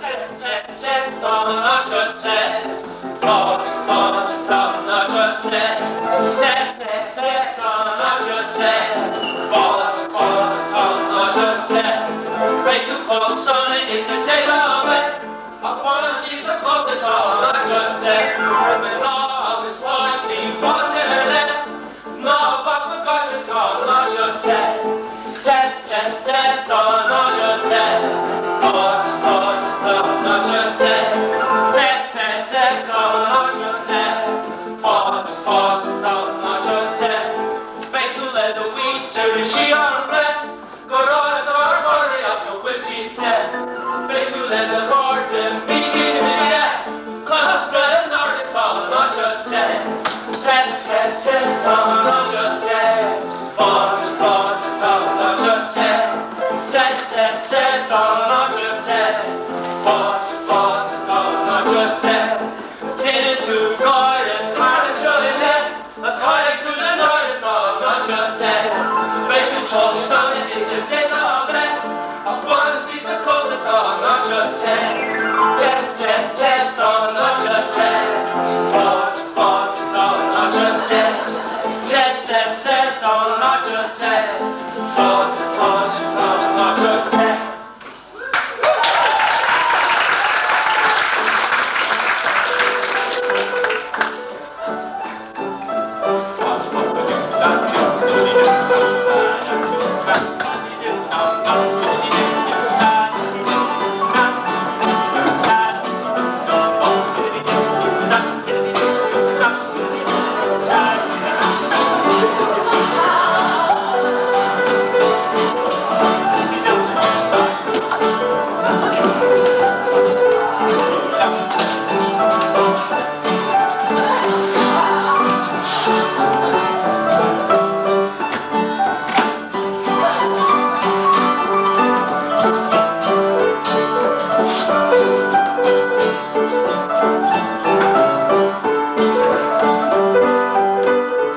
Te, te, te, tá an áit seo te. Fáilte, fáilte, tá an áit seo te. Te, te, te, tá an áit seo te. Fáilte, fáilte, tá an áit seo te. Beidh tú chomh sona is a d'fhéadfá a bheith. Ach bain díot do chóta, tá an áit seo te. Roimh mná agus páistí, fáilte ar leith. Ná bac mo ghaise, tá an áit seo te. Te, te, te, tá an áit seo te. Fáilte, fáilte, tá an áit seo te. Te, te, te, tá an áit seo te. Fáilte, fáilte, tá an áit seo te. Beidh tú le do mhuintir i síorghreith gur áit ármhar í ach go bhfuil sí te. Beidh tú le do chairde, bígí te. Cosa in airde, tá an áit seo te. Te, te, te, tá an áit seo te. Fáilte, fáilte, tá an áit seo te. Te, te, te, tá an áit seo te. Fáilte, fáilte, tá an áit seo te. Déanann tú gáire, tar anseo i leith. Ach caillfidh tú do náire, tá an áit seo te. Beidh tú chomh sona is a d'fhéadfá a bheith. Ach bain díot do chóta, tá an áit seo te. Te, te, te, tá an áit seo te. Fáilte, fáilte, tá an áit seo te. Te, te, te, tá an áit seo te. Fáilte, fáilte, tá an áit seo te.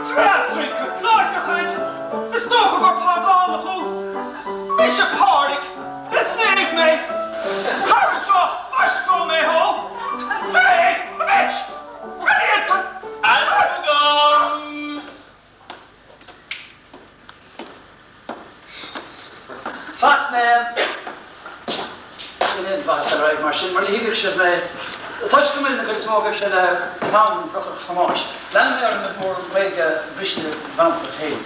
Treasraigh go Clark a chuid! Is dócha gur págánach thú! Mise Pádraig! Is naomh mé! Tar anseo, baistfidh mé thú! Hé, a Mhitch! Cad iad tu? Ainm agam! Fuck man! Sin é an mhaitheas ar aghaidh mar sin, mar ní thuigfeadh sibh mé. Toisc go mbaineann an chuid is mó agaibhse le clann Bhrochach Thomáis, leanfaidh mé orm ag bhur nGaeilge bhriste mhealltach féin.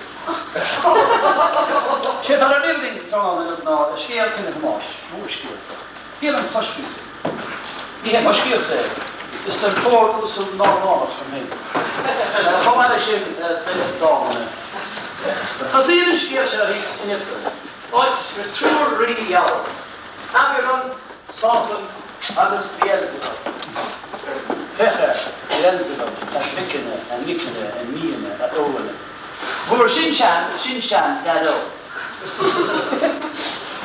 Sé atá le léamh againn tráthnóna inniu ná scéal Chlainne Thomáis, m'úrscéalsa, scéal an choisricthe. Ní hé mo scéalsa é, is den phór uasal Normánach mé féin. Chomh maith leis sin, pléas dána mé. Tosaíonn an scéal seo thíos in Ifreann, áit a raibh triúr rí-dhiabhal, Abiram, Sátan agus Beelzebub. Féach air, Beelzebub, a mhicanna, a niceanna, a níanna, a óanna. Bhur sin-sean, sin-sean Daideo.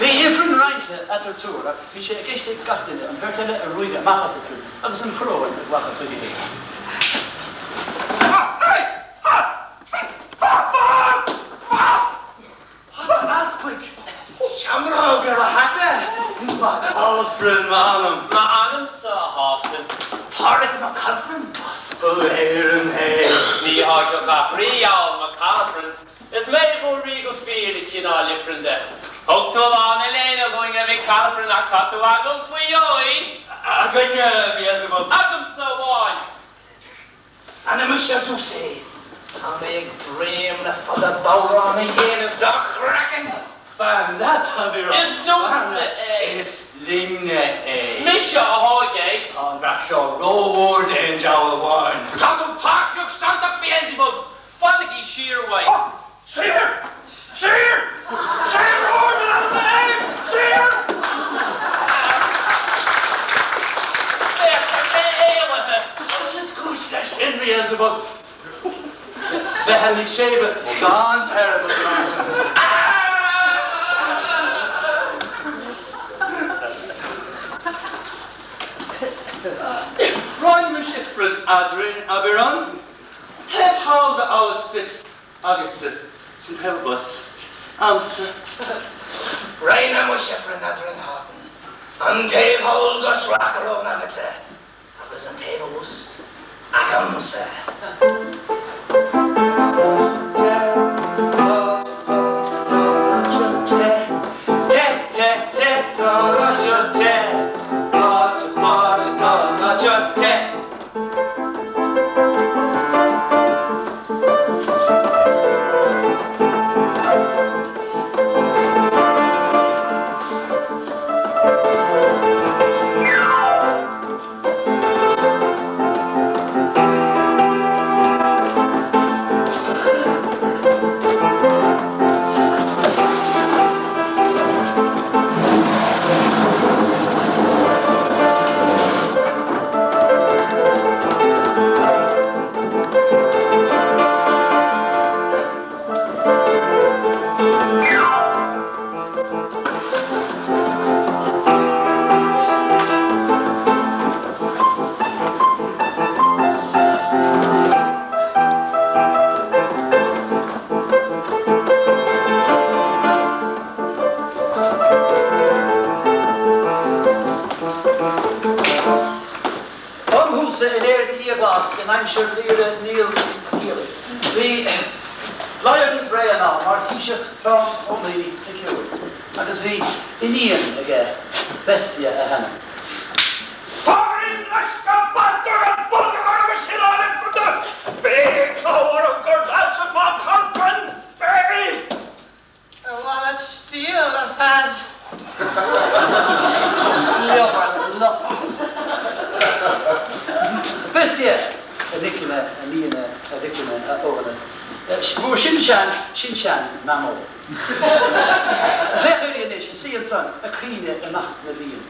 Bhí Ifreann roinnte eatar triúr ach bhí sé i gceist ag gach duine an bheirt eile a ruaigeadh amach as Ifreann agus an choróin a ghlacadh chuige féin. Hata Easpaig! Seamróg ar a hata! Mac Colfrin m'ainm. M'ainmse a Shátain. Pádraig Mac Colfrin, Aspal Éireann é. Ní tháirgeadh ach rí-dhiabhal Mac Colfrin. Is mé bhur rí go fíor a chineál ifrinn de. Thug tú a lán oiléine dhúinn a Mhic Colfrin ach tá tú agam faoi dheoidh. Againne, a Bheelzebub. Agamsa amháin. Fanaimis ar dtús é. Tá mé ag dréim le fada bodhrán a dhéanamh dá chraiceann. Fan leat, Abiram. Is liomsa é. Is linne é. Mise a thóig é. Tá an bhreac seo rómhór d'aon diabhal amháin. Tá tú páirceach santach Bheelzebub. Fanaigí siar uaidh. Siar! Siar! Siar romhainn in ainm na naomh! Siar! Féach, tá sé éalaithe. Tusa is cúis leis sin, Beelzebub. Bheifeá níos séimhe gan t'eireaball glan. Roinnfimis Ifreann eadrainn, Abiram. An taobh thall de Fhalla Styx agatsa 's an taobh abhus a'msa. Rinne muise fren eadrainn thátain, an taobh thall go Srath Coróin agatsa agus an taobh abhus agamsa. Dom thusa in Éirinn liathghlas in aimsir Laoghaire Néill Niallaigh. Bhí Laoghaire Mac Bréan ann mar thaoiseach Chlann Chonlaoi Mhic Eoin agus bhí iníon aige, Bestia a hainm. Farainn leisce b'aisteach an bolgach orm a chineál ifreanda! Beidh cló orm gur leatsa Mag Cholcrann! Beidh! Ar mhaith leat stiall, a Pheaid? Bestia! A mhicine, a nianna, a mhicine, a Eoghana, bhur sin-sean, sin-sean Mamó. Féach uirthi anois, is í ansan ag caoineadh imeacht na bhFiann.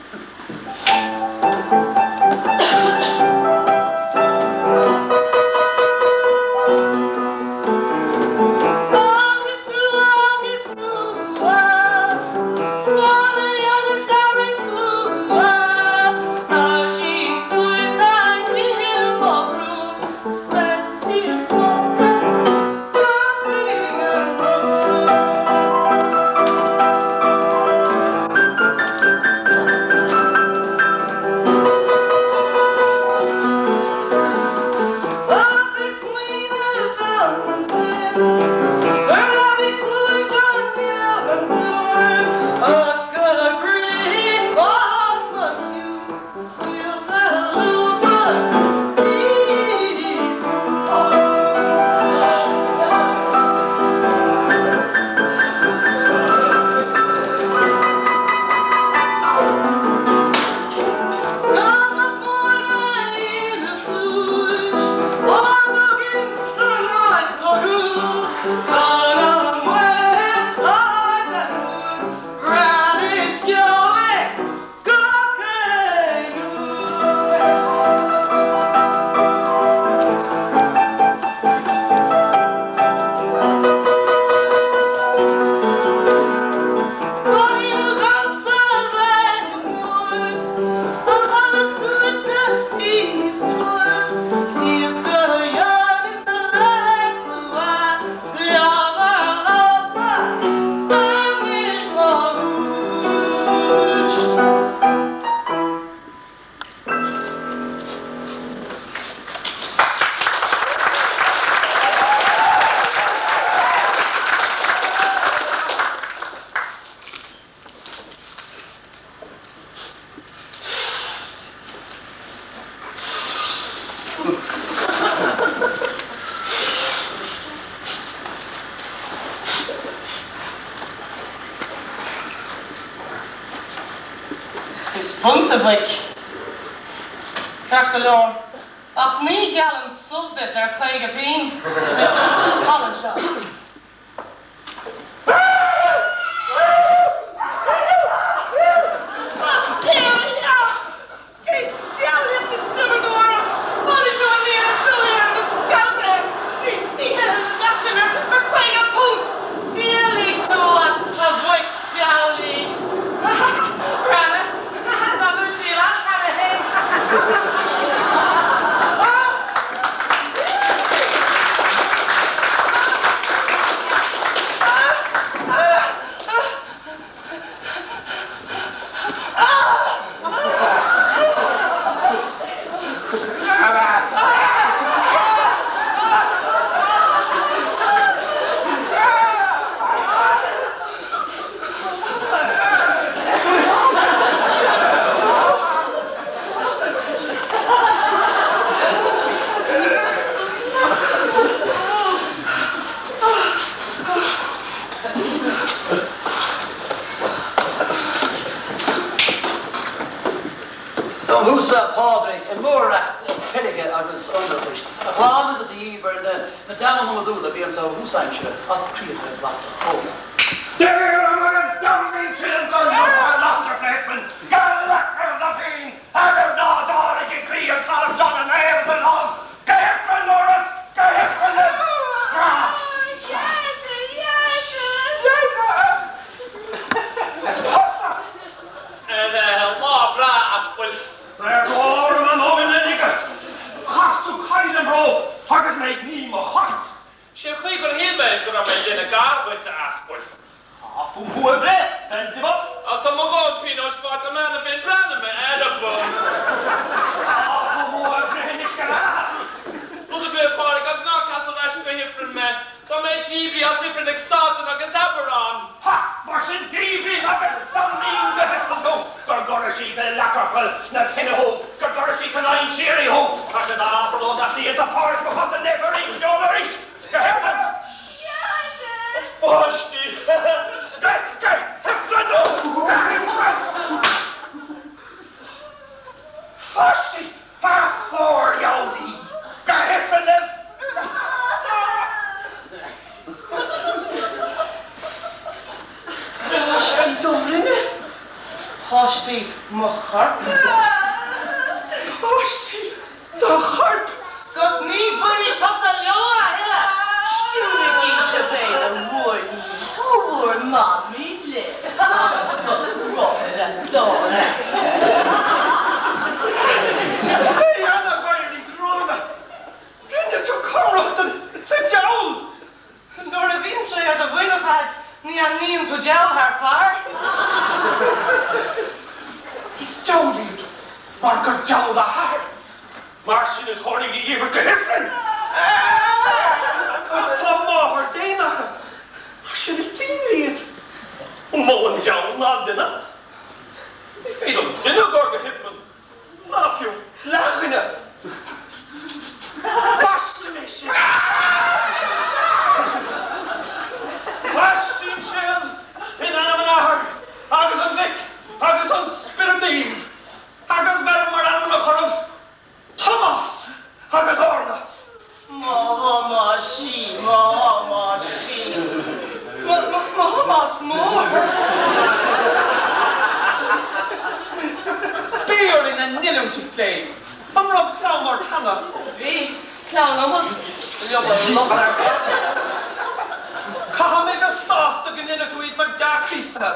Is punt, a mhic. Ceart go leor. Ach ní gheallaim subh duit ar 50 pingin. Thall anseo. Tusa, a Phádraig, i mór-reacht feirge agus ionracais, a ghlan agus a dhíbir na deamhain iomadúla a bhí anso ó thús aimsire as críocha glasa Chólla. Deirim agus deimhním sibh gur liomsa a lasfar go hIfreann, go leagfar an laipín agus ná dáiligí croí an talamh seo na naomh is na lámh go hIfreann nuair is go hIfreann libh! Scread! Tusa! Ar lá breá, a Aspail. Ar glór na n-óg uilig, chas tú caid im threo agus mé ag ní mo chos. Sé an chaoi gur shíl mé go raibh mé ag déanamh gar dhuit, a Aspail. Tá fúm thú a bhreith, Beilzeabub. Ach tá mo dhóthain pionóis faighte agam cheana féin, breathnaigh ar m'eireaball. Tá fúm thú a bhreith anois go leathan. Rud ar bith, a Phádraig, ach ná cas ar ais go hIfreann mé. Tá mé díbrithe as Ifreann ag Sátan agus Aibreán. Ha! Mar sin díbrím agus damnaím go hIfreann thú, go gcuire siad i leac-urchar na tine thú, go gcuire siad san oigheann síoraí thú, agus abair leo nach lia do Phádraig mo chosa naofa arís go deo arís! Go hIfreann! A pháistí! Go, go hIfreann thú! Go hIfreann! Pháistí! A phórdheabhlaí! Go hIfreann libh! Páistí do rinne. Páistí mo choirp. Páistí do choirp. 'Gus ní bhainfidh tusa leo a thuilleadh. Stiúraigí sibh féin a mhuiríní tá bhur mamaí libh. Mo gháire dána. A Sheana-Mhairí gránna, rinne tú comrochtain le diabhal! Nuair a bhíonn sé ar do mhuineál a'd ní aithníonn tú diabhal thar fear. Is diabhal iad mar gur diabhal a hathair. Mar sin is chóir iad a dhíbirt go hIfreann. Ach tá máthair daonna acu, mar sin is daoine iad. Mó an diabhal ná an duine. Ní féidir duine a chur go hIfreann, ná fiú leathdhuine. Baistfidh mé sibh. Baistím sibh in ainm an Athar agus an Mhic agus an Spioraid Naoimh. Agus beirim mar ainmneacha oraibh Tomás agus Orla. Mo Thomáisín, mo Thomáisín, mo, mo, mo Thomás mór. Bhí orainn a n-oiliúint a phlé. An raibh clann ort cheana? Bhí, clann iomaid, liobar luchar. Caithfidh mé bheith sásta go ndéanfaidh tú iad mar dea-Chríostaithe.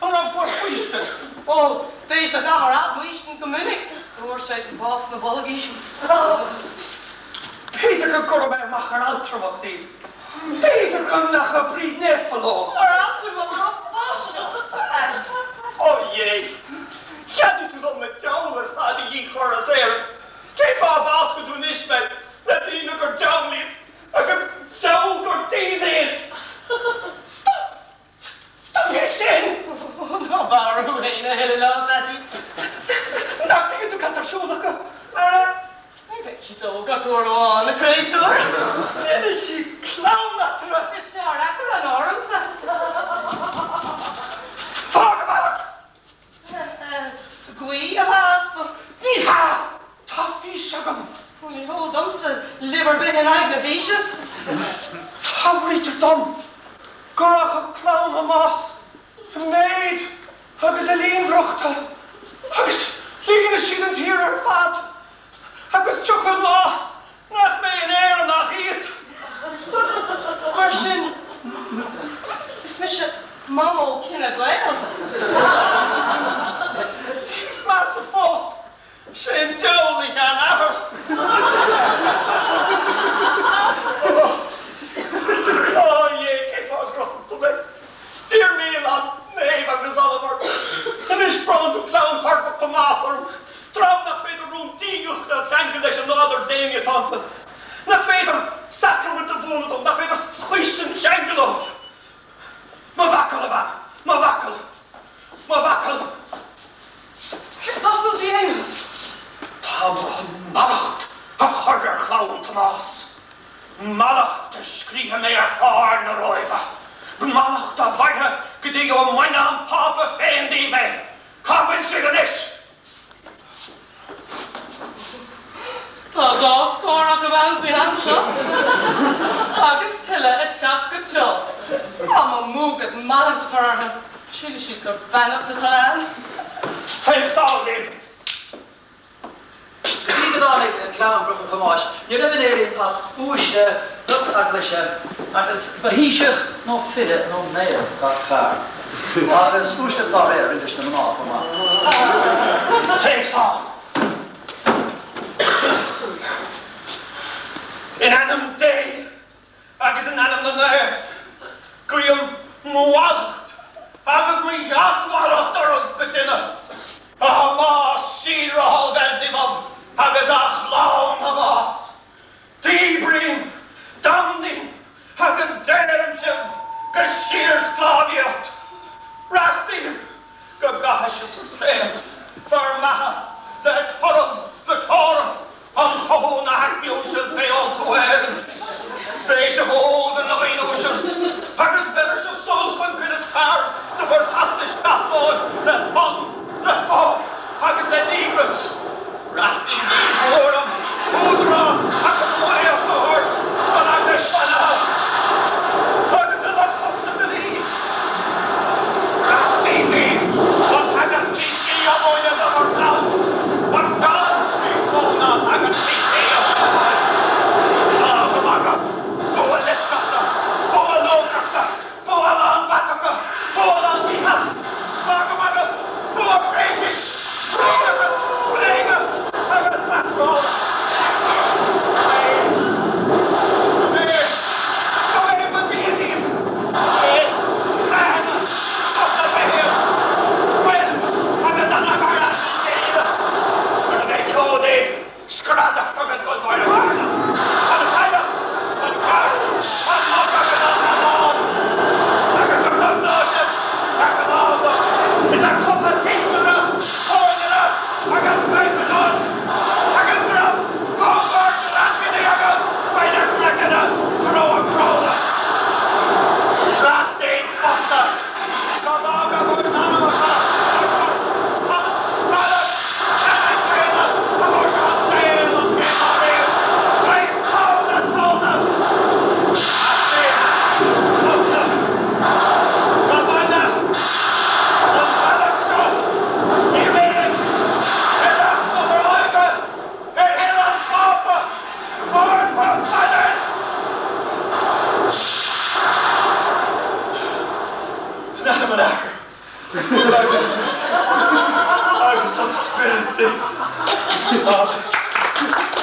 An raibh bhur bhfaoistin? Ó, d'éisteadh athair a' bhfaoistin go minic. Fuair sé bás na bolgaí. B'fhéidir go gcuirfidh mé amach ar altramacht iad. B'fhéidir go nglacfadh Bríd Naofa leo. Ar altramacht ná baisteadh fad. Ó Dhé! Cheadaigh tú dom na diabhail ar fad a dhíchur as Éirinn. Cén fáth a bhascann tú anois mé le daoine gur diabhail iad agus diabhail gur daoine iad? Stop! Stop é sin! Ná bair thú fhéin a thuilleadh leo, a Pheaití. Nach dtuigeann tú cad tá ar siúl acu? Ara, ní bheidh siad óg ach uair amháin, a chréatúir. Déanfaidh siad clann eatarthu. Is fearr eatarthu ná ormsa. Fág a bhealach! Guí, a Easpaig? Ní hea! Tá fís agam. Ní heol domsa luibh ar bith in aghaidh na físe. Taibhrítear dom go rachaidh clann Thomáis i méid agus i líonmhaireacht agus líonfaidh siad an tír ar fad agus tiocfaidh lá nach mbeidh in Éirinn ach iad. Mar sin, is mise Mamó Cine Gael. Níos measa fós, sé an diabhal a sheanathair. Ó a Dhé, cén fáth a gcrosann tú mé? D'iarr mí-lean Naomh agus Oliver. Anois bronnann tú clann choirpeach Tomás orm. Dream nach féidir rún diagachta a cheangal leis an nádúr daonna atá iontu, nach féidir sacraimint a mhúineadh dóibh, nach féidir faoistin a cheangal leo. Mo bhacall, a bhean, mo bhacall, mo bhacall. Céard atá tú a dhéanamh? Táim chun mallacht a chur ar chlann Tomás. Mallacht a scríobfaidh mé ar phár na Róimhe. Mallacht a mhairfidh go dtí go mbaine an Pápa féin díobh é. Cá bhfuil siad anois? agam faoin am seo. Agus tuilleadh ag teacht go teo. Tá mo mhúgad mallacht a chur orthu, sílfidh siad gur beannacht atá ann. Taobh sall linn. Go dtí go dtáinig clann Broca Thomáis, ní raibh in Éirinn ach uaisle, lucht eaglaise, agus ba thaoiseach nó file nó naomh gach fear, agus uaisle dá réir, roinnt leis na mná chomh maith. Taobh sall. In ainm Dé agus in ainm na naomh, guím mo mhallacht agus mo sheachtmhallacht oraibh go dtina, a Thomáis síolraithe ó Bheilzebub agus a chlann Thomáis. Díbrím, damnaím agus daoraim sibh go síorsclábhaíocht. Reachtaím go gcaithfidh sibh bhur saol, bhur mbeatha, le torramh, le tórramh, Ag cothú na haicme uaisle fé fholtú Éireann. Beidh sibh úd ina dhaoine uaisle, agus bheirfidh sibh suas an cuid is fearr de bhur dteacht isteach dóibh le fonn, le fáidh agus le díograis. Reachtaím daoibh cúram, údarás agus iomaíocht a thabhairt don Eaglais Bheannaithe agus do lucht cosanta dlí. Reachtaím daoibh an teagasc Críostaí a mhúineadh do bhur gclann, ach gan níos mó ná teagasc Críostaí a mhúineadh dóibh. Tá go maith agaibh bua leisceachta, bua lócrachta, bua lánmheatactha, bua lánmhícheas. Tá go maith agaibh bua bréagaigh, bréagachas, bréige agus batrála. Go mb'é, go mb'é ba bhia daoibh céad creathanna, cosa béil, fuil agus anam ar ais chéile. Nuair a bheidh ceo daoibh, screadach agus go gáire bhearna, an chailleach, an cearc, an muc agus an t-anán, agus go gcosnóidh sibh ar choimeádach idir cosa péiseanna, coirnile agus gréasadáin, agus go raibh cóngar d'ancaidí agaibh faoina gcraiceanna treo a gcróna. Reachtaím fosta go bhfága bhur n-anamacha sa ghort an bealach ceannann céanna a bhfuair sibh an saol an chéad lá riamh, tré poll na tóna. Reachtaím fosta go bhfanadh an bealach seo i réim i leacht bhur óige ar thoil an Phápa, Ard Pheadair. In ainm an Athar, agus an Spioraid Naofa. Amen.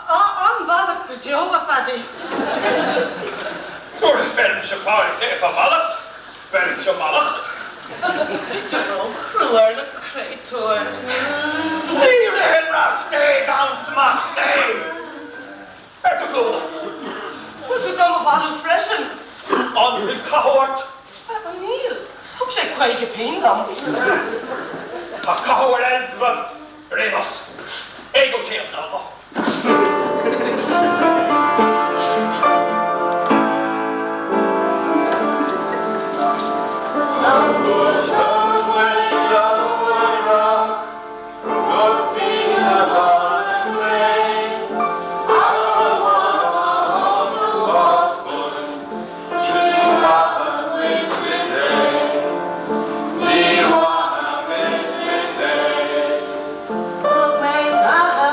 An-mhallacht go deo, a Phaddy. Nuair a bheirimse Pádraig daofa mallacht, beirimse mallacht. Bhí tú ró-chrua ar na créatúir. Ní ritheann reacht Dé gan smacht Dé. Ar do ghlúine. Bhfuil tú do mo mhallú freisin? An bhfuil cathú ort? Níl. Thug sé 50 pingin dom. Tá cathú ar Elzebub. Ar aon nós, ego te absolvo. Thug mé beatha.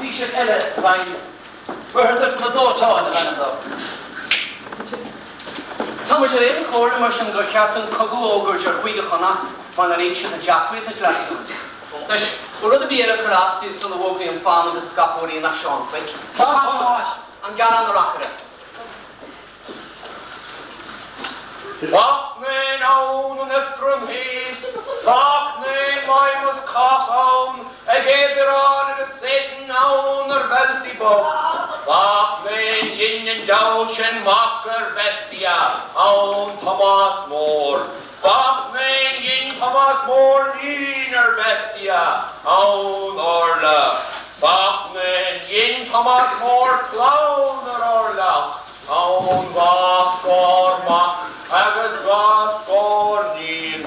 Taoiseach eile i bhfeidhm, Muircheartach na Dóiteáin ab ainm dó. Tá muid ar aon chomhairle mar sin gur cheart dúinn cogadh a fhógairt ar Chúige Chonnacht mar nár íoc siad na deachúlaí atá dleathach dúinn. Anois, bhfuil rud ar bith eile ag cur as daoibh sula bhfógraím fán agus scaipeadh ar Aonach Seán Phoic? Clann Thomáis. An gearán a reacaire. Fachnain ann an Ifreann thíos, fachnain maidhmeas cách ann ag Éibearán agus Satan ann ar Bheelsebub, fachnain dhein an diabhal sin mac ar Bhestia ann Tomás Mór, fachnain dhein Tomás Mór níon ar Bhestia ann Orla, fachnain dhein Tomás Mór clann ar Orlach. Ann 20 mac agus 20 níon,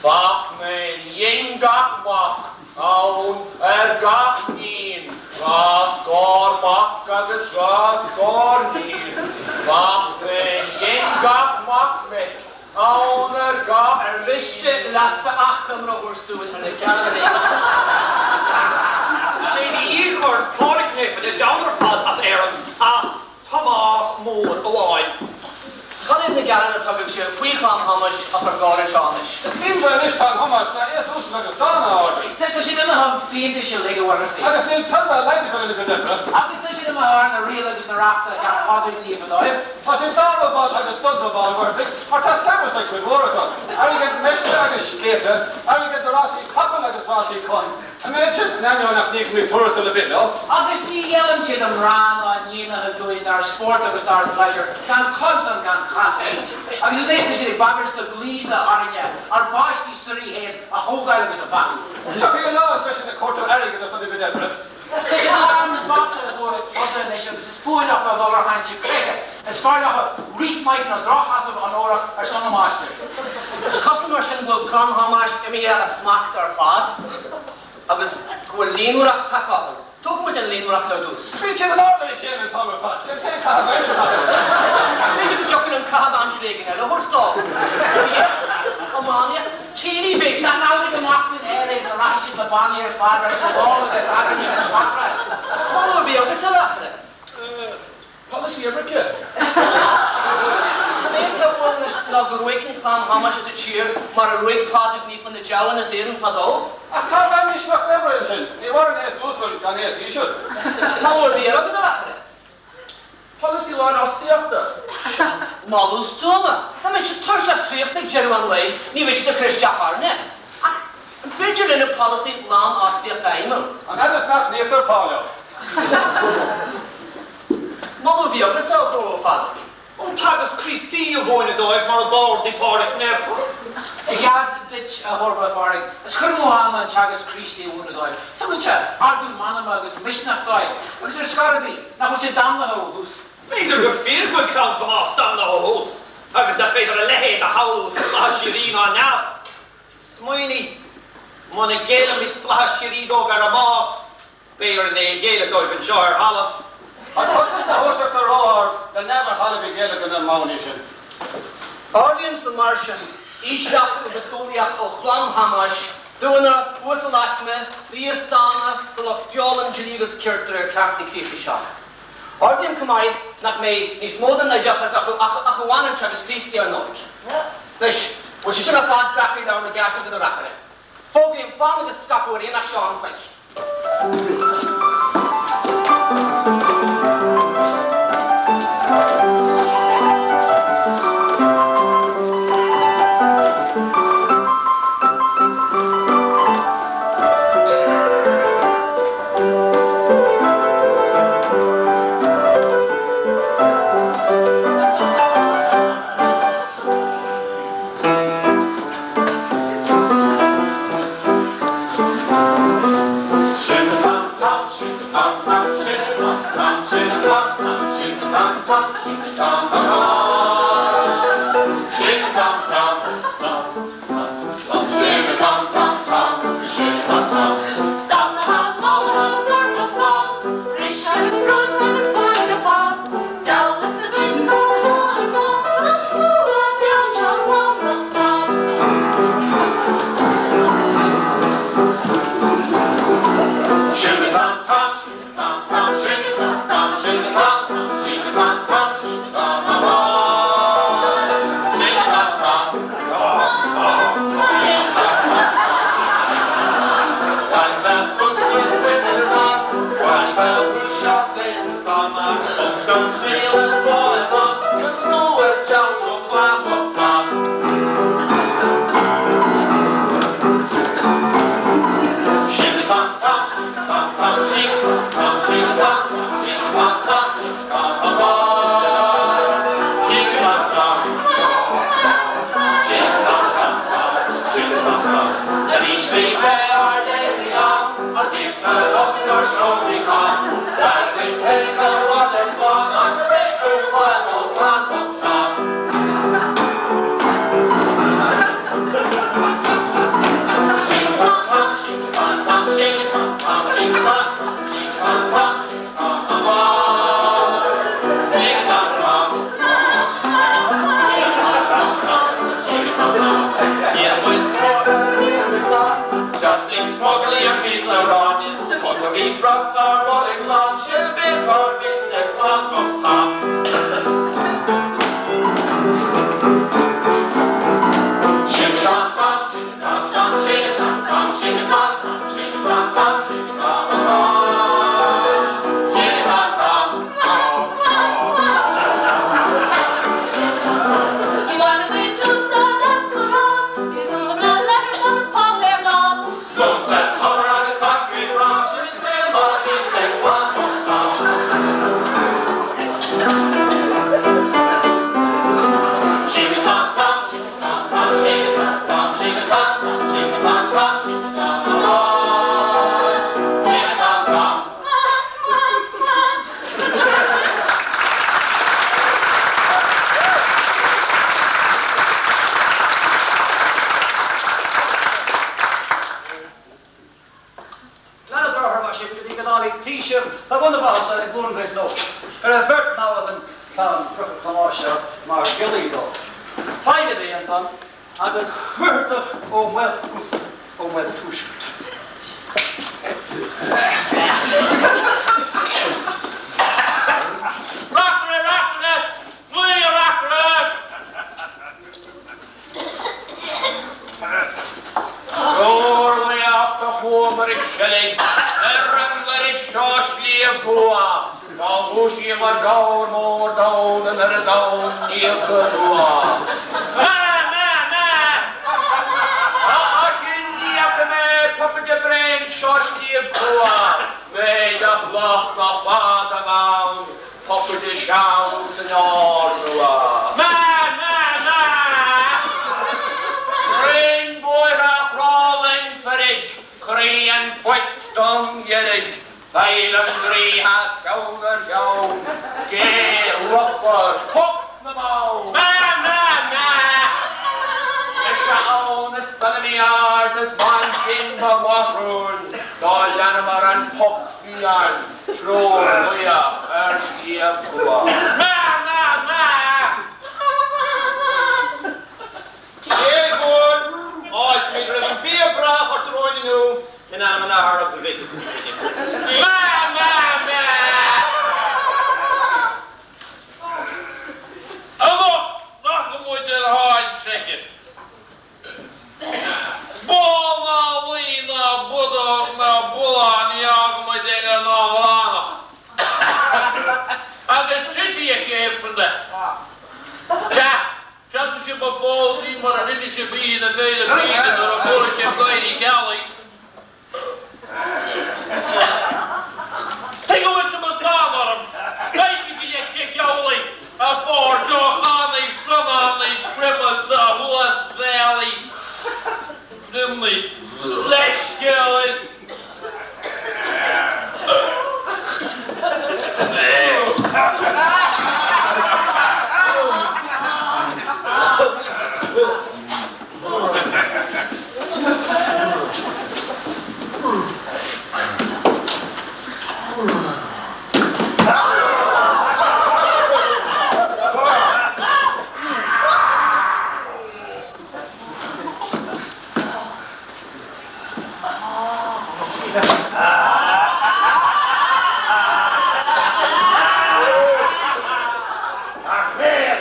fachnain dhein gach mac ann ar gach níon 20 mac agus 20 níon, fachnain dhein gach mac mic ann ar gach. Ar mhiste leatsa achoimre a thabhairt dúinn ar na gearáin? Sé ní chuir Pádraig Naofa na deamhain ar fad as Éirinn ach Tomás Mór amháin. Cad iad na gearáin atá agaibhse faoi chlann Thomáis os ár gcomhair anseo anois? Is líonmhar anois clann Thomáis ná aos uasal agus dána, a Ard-Rí. Tá siad imithe chun fiántais uilig, a Mhuircheartaigh. Agus níl puinn dá laghad acu lena gcuid oibre. Agus tá siad imithe thar na riail agus na reachta a cheap Pádraig Naofa dóibh. Tá siad dá robáil agus dod-robáil, a Mhuircheartaigh, mar tá saibhreas ag cuid mhór acu. Airgead meisce agus scléipe, airgead do rásaí capall agus rásaí con. An méid sin, in ainneoin nach n-íocaimid tuarastal ar bith leo. Agus ní gheallann siad a ngrá ná a ndéanacha dúinn dár spórt agus dár bpléisiúr, gan consan gan chosaint. Agus anois tá siad ag bagairt do ghríosadh orainne ár bpáistí suirí féin a thógáil agus a bheathú. Tiocfaidh an lá is beidh siad ag cuartú airgid ar son a gcuid oibre. Tá siad thar an bhata a thabhairt ag troda anois agus is fuath leo a dhul ar shainte creiche. Is fearr leo rith maith ná drochsheasamh onórach ar son a máistir. Is cosúil mar sin go bhfuil clann Thomáis imithe as smacht ar fad agus go bhfuil líonmhaireacht tagtha orthu. Tógfaidh muid an líonmhaireacht ar dtús. Bíonn siad in ard ar a chéile an t-am ar fad. Sin é an caitheamh aimsire atá acu. B'fhéidir go dtiocfaidh linn caitheamh aimsire éigin eile a thabhairt dóibh. Iománaíocht, céilí b'fhéidir. Nach amhlaidh go machnaíonn air é go rachaidh siad le bannaí ar fad ar an bhfál agus ar eagraí agus an bhacra. Moladh a bhí agat, a Reacaire. Polasaí imirce. An é atá uaim anois ná go ruaigfinn clann Thomáis as an tír mar a ruaig Pádraig Naofa na deamhain as Éirinn fadó? Ach cá bhfaighimís lucht oibre ansin? Ní mhaireann aos uasal gan aos íseal. Moladh ar bith eile agat, a Reacaire? Polasaí lánfhostaíochta. Sea, moladh stuama. Dá mbeadh siad tuirseach traochta ag deireadh an lae, ní bheadh siad ag cur isteach orainne. Ach an féidir linne polasaí lánfhostaíochta a fheidhmiú? An fhad is nach n-íoctar pá leo. Moladh a bhí agatsa, a Phádraig. An Teagasc Críostaí a mhúineadh dóibh mar a d'ordaigh Pádraig Naofa. I gcead duit, a Phádraig, is cur amú ama an Teagasc Críostaí a mhúineadh dóibh. Tugann sé ardú meanma agus misneach dóibh, agus ar scor ar bith, nach bhfuil siad damnaithe ó thús. B'fhéidir gur fíor go bhfuil clann Thomáis damnaithe ó thús, agus nach féidir a leithéid a shamhlú sna flaithis síoraí ná ar neamh. Smaoinigh, muna ngéillimid flaithis síoraí dóibh ar a mbás, Beidh orainn é a ghéilleadh dóibh anseo ar thalamh. Tá costas na huaisleachta ró-ard le neamh ar thalamh a ghéilleadh do na mamainní sin. Ordaímse mar sin, ísleacht agus umhlaíocht ó chlann Thomáis, duine uasalaicme, d'aos dána, do lucht feola an dlí agus cirt de réir ceart na Críocha seo. Ordaím chomh maith nach mbeidh níos mó den oideachas acu ach amháin an Teagasc Críostaí, ar ndóigh. Anois, bhfuil sé sin ar fad breactha i leabhar na gceart agat, a Reacaire? Fógraím fán agus scaipeadh ar Aonach Seán Phoic.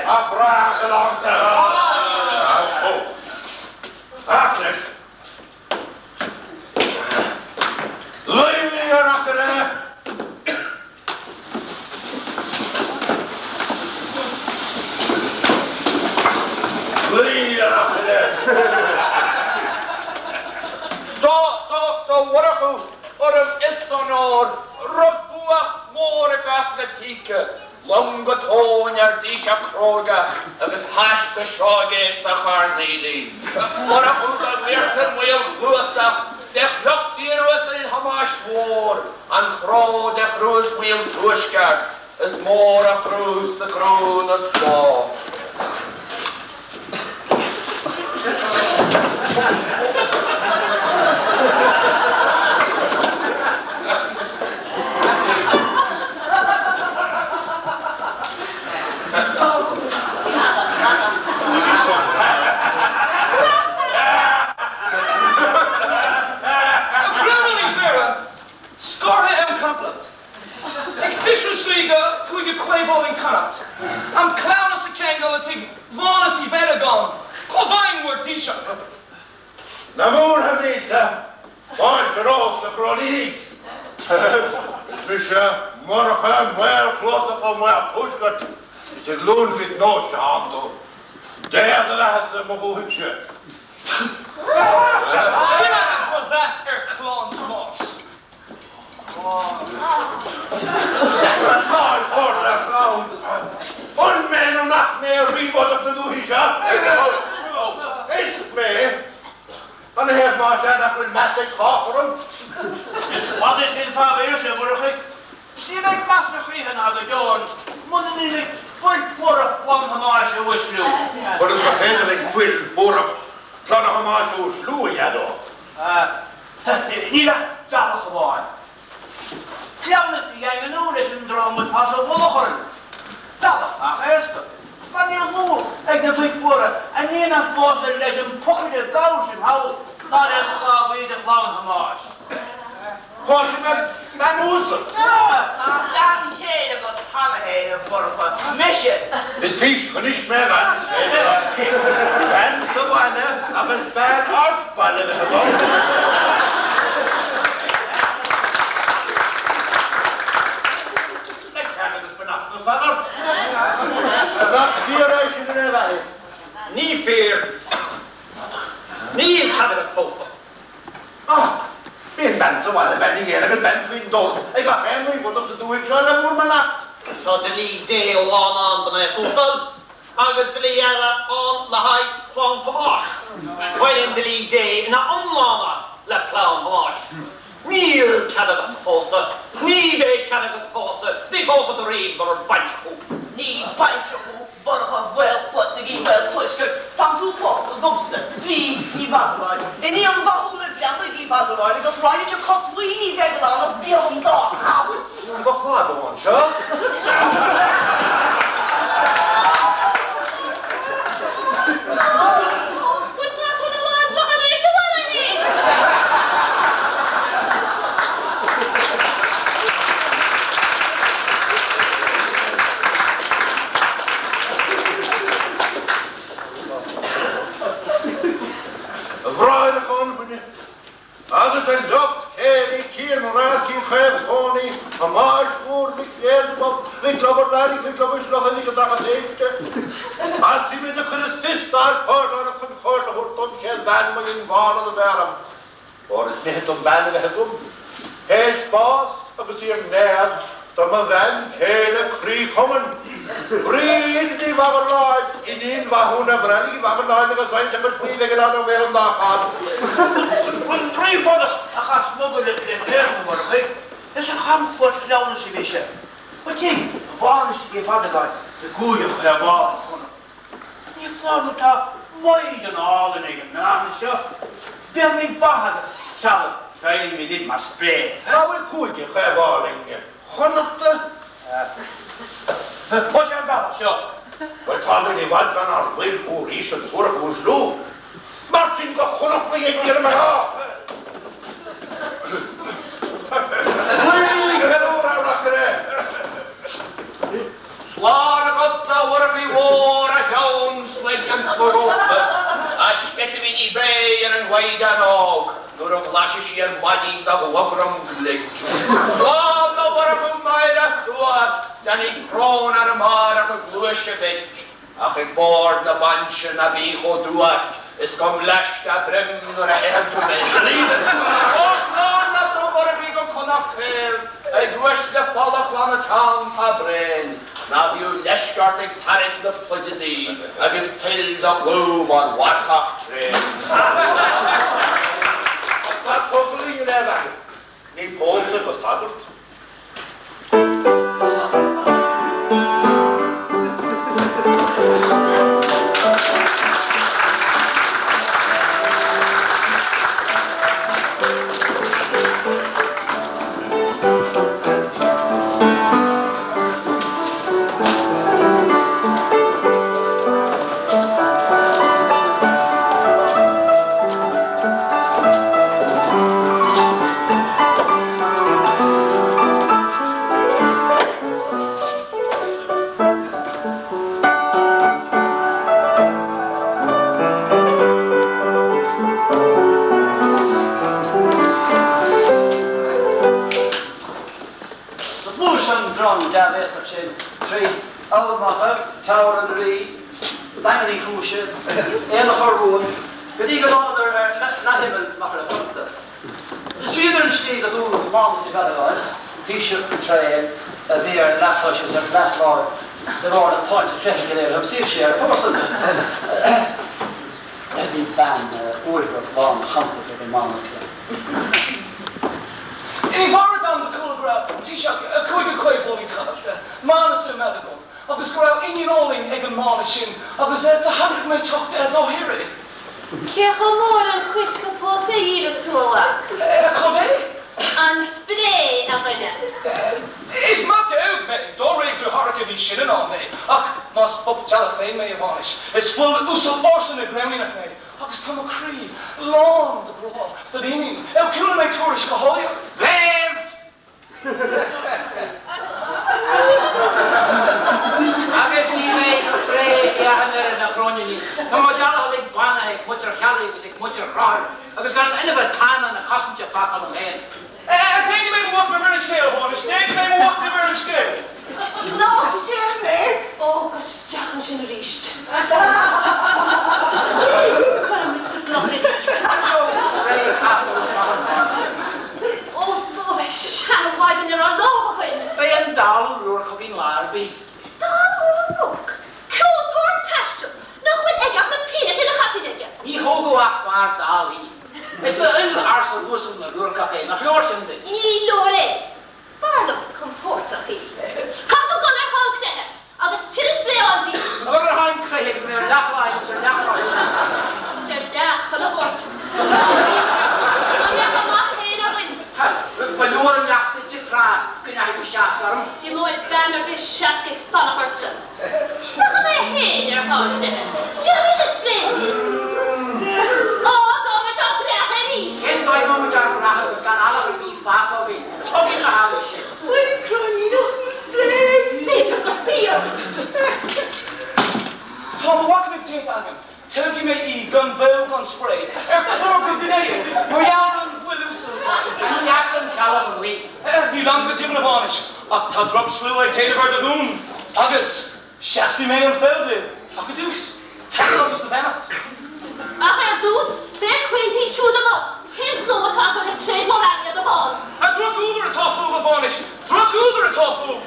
Tá breá galánta. Ach leis. Luí, a reacaire! Luí, a reacaire! Dá, dá, dá Mhurchadh urraim is onóir, rug bua mór i gcath na Píce. Lom go tóin ar dtaoiseach cróga agus thais go seoigh é sa Charnaílín. Murach thú dá ngiorrtar maolchluasach de shliocht fhíoruasail Thomáis Mhóir, an chró de chruas Mhaoil Tuaisceart, is mór a chrús sa gcrú na slá. A Ghreannáin Uí Bhéarra, scortha ar an complacht. Ag fiosrú slí go Cúige Caomhálainn Connacht. An cleamhnas a cheangal le tigh Mhánus Uí Bheireagáin, comh-aidhm bhur dtaoiseach. Na múrtha mílte, fáilte romhat a Chróilínigh. Is mise Murchadh Maolchluasach Ó Maoltuaiscirt, is ag Luan Mhic Nóis a thánn tú. Dé do bheathasa i mo dhúthaigh-se. Sin agat mo mheas ar chlann Thomáis. Nár chóir le clann? An mé nó nach mé ríbhodach na dúichí seo? Is mé. An hé más ea nach bhfuil meas ag chách orm? Is fada sin fá bhéas, a Mhurchaidh. Is ní bheidh meas a choíche ná go deo orm muna ndéanaimid fuil mhórach chlann Thomáis a uaisliú. Conas gur féidir linn fuil mhórach chlann Thomáis a uaisliú, a Dhaideo? Níl ach bealach amháin. Cleamhnas a dhaingniú leis an dream atá sa mhullach orainn. Bealach nach éasca, mar níl luach ag na boic mhóra a ndéanfadh pósadh leis an bpocaire dubh sin thall ná le sclábhaí de chlann Thomáis. Pósfaidh mé bean uasal. Tá bean chéile agat cheana féin, a Mhurchadh. Mise. Is taoiseach anois mé a bhean, is féidir bean sa bhaile agus bean as baile a bheith agam. Le cead agus beannacht na sagart. Nach fíor é sin a Bheathaigh? Ní fíor. Níl cead agat pósadh. Ach bíonn bean sa bhaile, bean chéile agus bean faoin dtor ag gach aon ríbhodach sa dúthaigh seo le bhur mbeannacht. Tá dlí Dé lán ann don aos uasal agus dlí eile ann le haghaidh chlann Thomáis. Baineann dlí Dé ina iomláine le clann Thomáis. Níl cead agat pósadh, ní bheidh cead agat pósadh, ní phósfaidh tú riamh murar baintreach thú. Ní baintreach thú Mhurchadh Mhaolchluasaigh Uí Mhaoltuaiscirt, tánn tú pósta domsa, Bríd Ní Mhagalláin, iníon Mhathúna Bhreathnaigh Uí Mhagalláin agus roinnte cos Mhaoin Uí Bheigealáin as Béal an Dá Chabhail. Ba fada anseo. Bhuel tá tú ina bhaintreach anois, a Mháirín! A bhráithre conmhaine, agus a lucht céilí Cian Ráiltí Chaomh Chónaí Thomáis Mhóir Mhic Léirmhop Mhic Lobhar Lairig Mhic Lobhar Slocha Mhic an Droichead Éiste, Altraí a chuireas fios dár chomhairleoireacht chun comhairle a thabhairt dom cén bhean mo dhiongbhála do bheith orm. Óir is mithid dom bean a bheith agam, théis bás agus iar n-éag do mo bhean chéile croí-chumainn, Bríd Ní Mhagalláin, iníon Mhathúna Bhreathnaigh Uí Mhagalláin agus Zaint agus Maí Bheigealláin ó Bhéal an Dá Chab. An ríbhodach a chas mogall le Péadar Ó Murchaidh, is ar chamchuairt chleamhnais a bhí sé. Go tigh Mhánais Uí Mhadagáin i gCúige Chaomháin Chonnacht. Ní foláir nó tá maighdean álainn ag an mbean seo. Béarmaí mhaith agus trealamh feidhmí libh mar spré. Cá bhfuil Cúige Chaomháin Chonnachta? Ó sé an bealach seo. Bhuel tá muid i bhfad gan ár bhfuil úr aois agus úr a uaisliú. Mar sin go Connacht na dhéag mná! Luí go leor, a reacaire! Slán agat, a Mhurchaidh Mhóir! slogóta. Tá sceitimíní béil ar an mhaighdean óg nuair a bhlaisfidh sí ar maidin do ghlugaram glic. Slán do Mhurchadh náire suas, déanfaidh brón air amárach i gcluais a mhic. Ach ag bord na bainse ná bí chomh duairc is go mblaiste broim nuair a itheann tú mil. Ó slán leat a Mhurchaidh go Connacht thoir, ag uaisle fola Chlanna Teann tá braon, ná bíodh leisce ort ag tarraingt na pluide di agus tuill do chlú mar mharcach tréan. Tá tusa linn in aon aithne. Ní pósadh go sagart. Do ghluais an drong dea-bhéasach sin tríd Ard Mhacha, Teamhair an Rí, Daingean Uí Chúise, Aonach Urmhumhan, go dtí go dtánadar ar leath-imeall Machaire Chonnachta. D'fhiosraíodar an slí go dún Mhánas Uí Mheadagáin, taoiseach tréan a bhí ar leathchois agus ar leathláimh de bharr na táinte creiche go léir a thiomsaíodh sé ar a chomharsana. Bhí bean uaibhreach lán shantach ag an Mánas céanna. I bhfad am do chuala go raibh taoiseach Cúige Caomháin Connachta, Mánas Ó Meadagáin, agus go raibh iníon álainn ag an Mánas sin agus do shocraigh mé teacht dá hiarraidh. Cé chomh mór an choirce pósadh a dhíolas tú, a mhac? Cad é? An spré, a dhuine. Is mac óg mé, dáréag deartháireacha níos sine ná mé, ach más boc dealbh féin mé, a Mhánais, is fuil uasal ársa na gCróiníneach mé, agus tá mo chroí lán de ghrá don iníon. Ó chuala mé tuairisc a háilleacht. Léamh! Agus ní bheidh spré ach an oiread, a Chróiníní. Tá mo dealbh uilig bánaithe ag muintir Cheallaigh agus ag muintir Chrothúir, agus gan inmhe tána na cosainte fágtha liom féin. Déanfaidh mé mo mhachnamh ar an scéal, a Mhánais, déanfaidh mé mo mhachnamh ar an scéal. Ná déan é! Ó, go isteach ansin arís. Cuirfimid sa gcloch í. Spré capall an bháthair. Ó, bheadh seanmhaidin ar ár lámha againn. Beidh an Dall Ó Ruairc chugainn lá ar bith. Dall Ó Ruairc? Ceoltóir taistil nach bhfuil aige ach na pínneacha ina chaipín aige. Ní thógfadh ach fear dall í. Is d'fhuil ársa uasal na Ruairceach é, nach leor sin duit? Ní leor é. B'fhearr liom compordach í. Caithfidh tú dul ar thonn creiche agus tuilleadh spré a fháil di. Dul ar thonn creiche agus mé ar leathláimh agus ar leathchois. Agus ar leath chuile shórt. Dá mbeadh a mac féin againn. Ba leor an leacht duitse tráth go ndeachaigh tú seasc orm. D'imeodh bean ar bith seasc ag fanacht ortsa. Rachaidh mé féin ar thonn creiche. 'S déanfaidh mise spré di. Á, dá mbeadh ár gcreach arís. Cén dóigh a mbeadh ár gcreach agus gan eallach ar bith fágtha againn? Tugaim na heallaigh sin. Bhain an Cróiníneach mo spré! B'fhéidir gur fíor. Tá mo mhachnamh déanta agam. Tógfaidh mé í gan bó gan spré, ar chlár go gnéill, mar gheall ar an bhfuil uasal atá inti. An leatsa an teallach amuigh? Ní liom go deimhin, a Mhánais, ach tá drochshlua ag déanamh ar do dhún, agus seasfaidh mé an fód libh, ach i dtús, teacht agus do bheannacht. Ach ar dtús, féach chuige siúd amuigh, cén gnó atá acu le tréad mór airgead a fháil? Drochúdar atá fúibh, a Mhánais, drochúdar atá fúibh!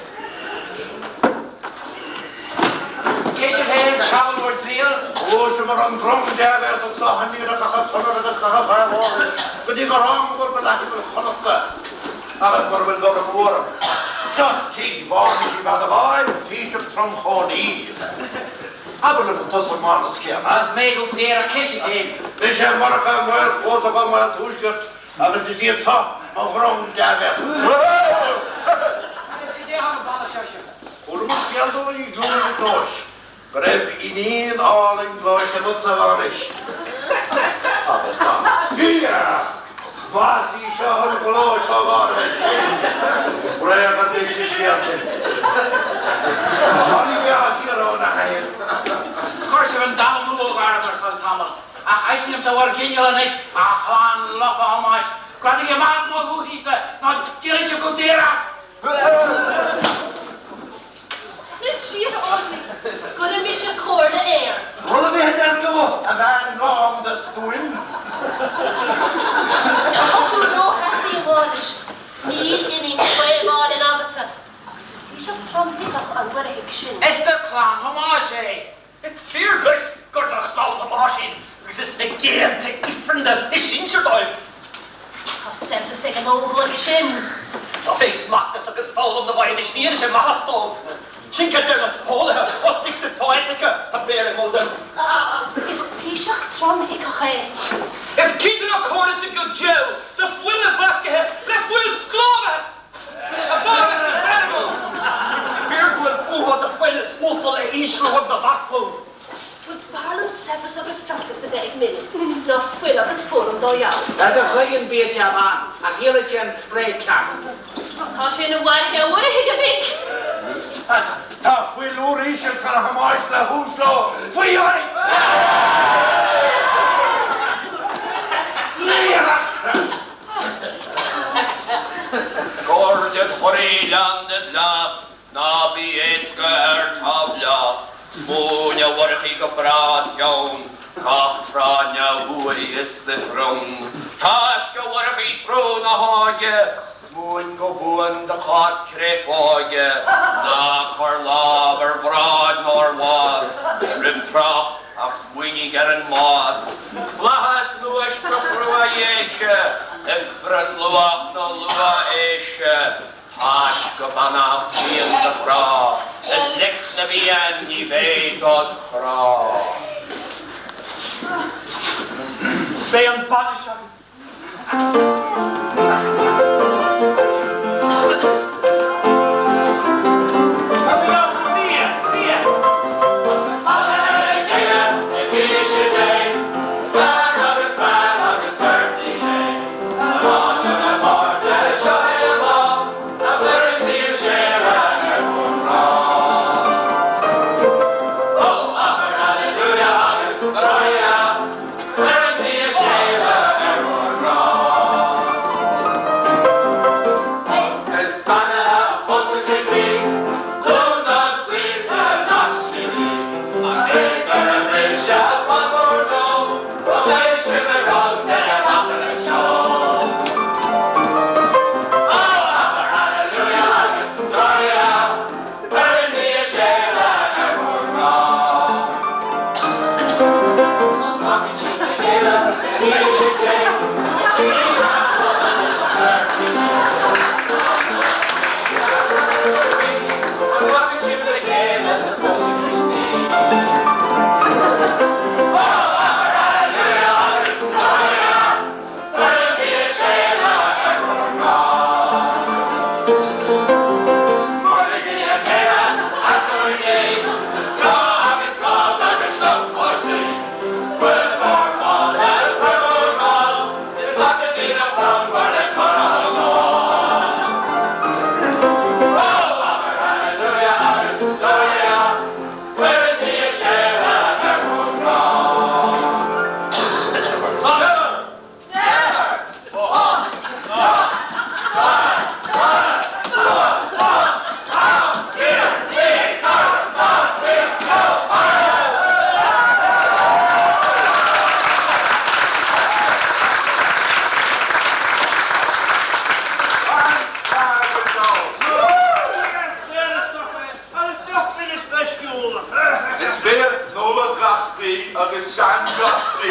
Cé sibh féin 's cá bhfuil bhur dtriall? Ghluaiseamar an drong dea-bhéasach so aniar a gach Conair agus gach Caomhánais go dtí gur thángamar go leath-imeall Chonnachta agus mura bhfuil dul amú orm, seo tigh Mhánais Uí Mheadagáin, taoiseach tromchónaí. Abair liom an tusa an Mánas céanna? Is mé go fíor, ach cé sibh féin? Mise Murchadh Maolchluasach Ó Maoltuaiscirt agus is iad seo mo dhrong dea-bhéasach. Agus goidé thá an bealach seo sibh? Chualamar scéalta ó ghlúin Mhic Nóis go raibh iníon álainn gleoite agatsa, a Mhánais. Agus tá fíor! Más í seo an ghlóir chomh áirithe sin, bréag ar bith sa scéal sin. Tháinig mé á hiarraidh óna hathair. Chuir sibh an dall amú, a ar feadh tamaill, ach aithnímse bhur gcineál anois, a chlann lofa Thomáis. Greadaigí amach as mo dhúthaigh-sa, nó díolfaidh sibh go daor as! Sin siar a Orlaí, gcuirfidh mise comhairle air. Rud ar bith a deir tú, a bhean lán de stuaim. Tá tú rótheasaí, a Mháiris. Níl iníon Chaomháin agatsa, agus is taoiseach tromshuitheach an Mhuirtheachaigh sin. Is de chlann Thomáis é. Is fíor duit gur de chlann Thomáis iad agus is na géanta ifreanda is sinsir dóibh. Tá saibhreas ag an óglaigh sin. Tá fé mhacnas agus foghlaim na bhfoighid ní dhéanfaidh sé maitheas dóibh. Sin céard deir na heolaithe ó Dixit Poetica a Béarla mó dem. Is taoiseach tromshuitheach é. Is cinnte nach comhaireann go deo do fuil mheascaithe le fuil sclábhaithe! A Mháiris na Beannaithe! Is fíor go bhfuil fúthu do fuil uasal a ísliú agus a mhaslú. B'fhearr liom saibhreas agus sorcas a bheith ag m'iníon ná fuil agus foghlaim dá fheabhas. Ar do chloigeann bíodh sé, a bhean, ach dhíolfaidh sé an spré ceart. Tá sé ina mhairg a Mhuirtheachaigh, a mhic! Tá fuil úiríseal cara Thomáis le huaisliú faoi aghaidh! Scor ded chorraí, lean ded leas, ná bí éasca ar t'aimhleas. 'S múin a Mhurchaidh go breá id cheann, gach tráth neamh-uaidh is ifreann. Taisc a Mhurchaidh treo na háige, 's múin go buan do chách créafóige. Ná cuir lámh ar bhráid nó ar bhás roimh tráth, ach smaoinigh ar an mbás. Flaitheas luais do chrua-dhéise, ifreann luath nó luath-aoise. Taisc go beannacht dian do ghrá, is lic na bhFiann ní bheidh dod chrá. Beidh an bainis againn. Is fíor nua gach mí agus sean gach mí.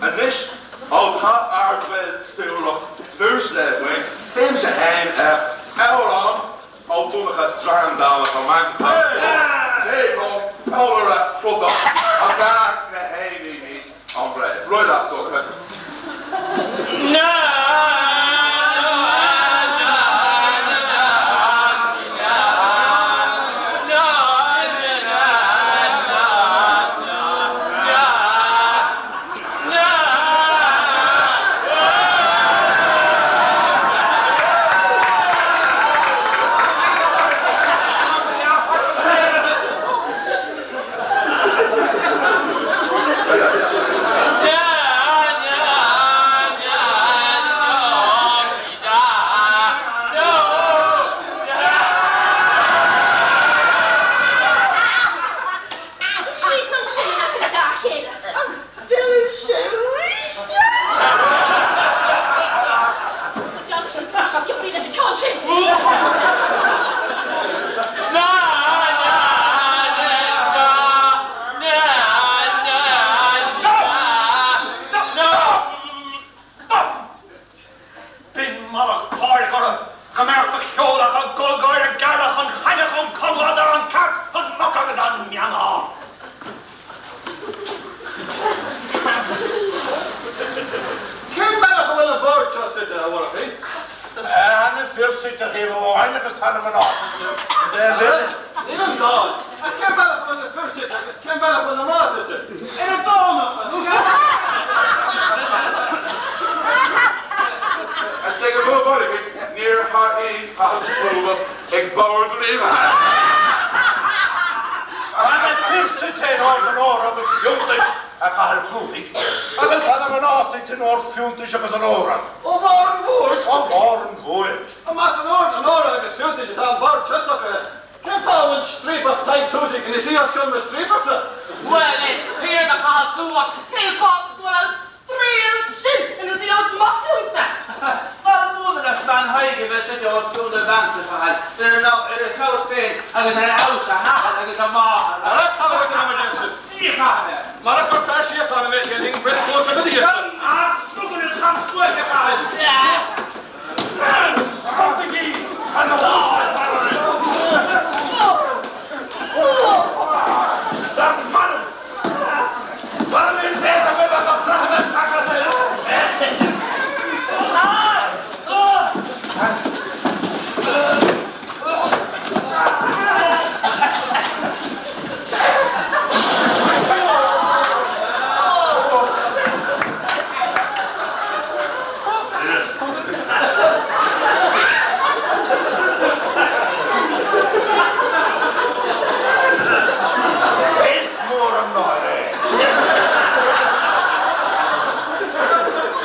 Anois ó tá ár bhfuil suarach dlús le againn, béimse fhéin ar amhrán ó Donncha Drandála chomh maith. Sé liom eolaire trodach a bhean na héiníní an bhréag. Rud leat, Donncha. tá na mná suite i dtaobh eile. Níl an dáil. Ach cén bealach a bhfuil na fir suite agus cén bealach a bhfuil na mná suite? Ina dtóineacha! A dtig a bhuachaillí, níor thaithí Cathal Clúmhach ag bord riamh. Tá na fir suite in ord onóra agus fiúntais, a Chathail Chlúmhaigh, agus tá na mná suite in ord fiúntais agus onóra. Ó bharr an bhoird? Ó bharr an bhoird. Más in ord onóra agus fiúntais atá an bord seo socraithe, cén fáth a bhfuil striapach Tadhg Clúdaigh ina suí os cionn mo striapachsa? Bhuel, is fíor do Chathal Clúmhach, cén fáth go bhfuil an Triúr sin ina suí os mo chionn-sa. Nárbh ionann leis bean Thaidhg a bheith suite os cionn do bheansa, a Chathail, ar a feabhas féin agus ar fheabhas a hathar agus a máthar. Ara caithfidh muid an iomarca sin. Ní chaithfidh mé. Marach gur fear síochána mé dhéanfainn bris cluasa go dtí. Ach tugann an chaint uaithe, a Chathail. Stopaigí! Tá na Dar marbh! Is mór an náire é.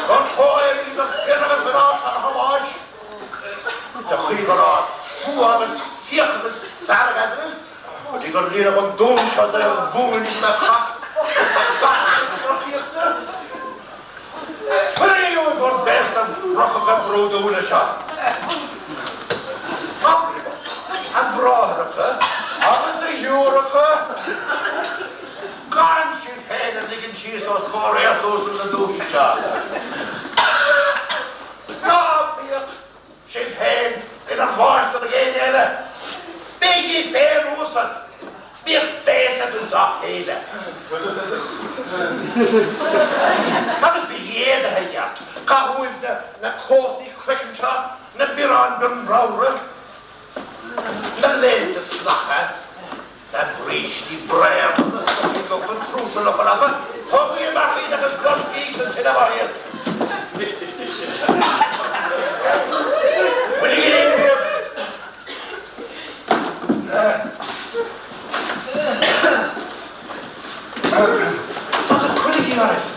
Don chomhéirí do fir agus mná Chlann Thomáis, sa chaoi gur fhás fuath agus fíoch agus fearg eadraibh go dtí gur líonadh an dún seo de mhúin is de chac is de ghaisce rothaíochta. Cuiríú i bhur mbéasa brocacha brúidiúla seo. Abraigí, a bhráithreacha agus a shiúracha, gan sibh féin a ligean síos os comhair aos uasal na dúiche seo. Ná bíodh sibh féin ina mháistir ag éinne eile. Bígí féin uasal. Bíodh béas agaibh dá chéile. Agus bígí éadaithe i gceart. Caith uaibh na cótaí craicinn seo, na bioráin bhion ramhra, na léinte sladtha, na brístí bréana, na stocaí lofa trúta leochaileacha, tógaigí amach iad agus loiscigí sa tine amuigh iad. Bainigí díobh iad. Agus cuirigí oraibh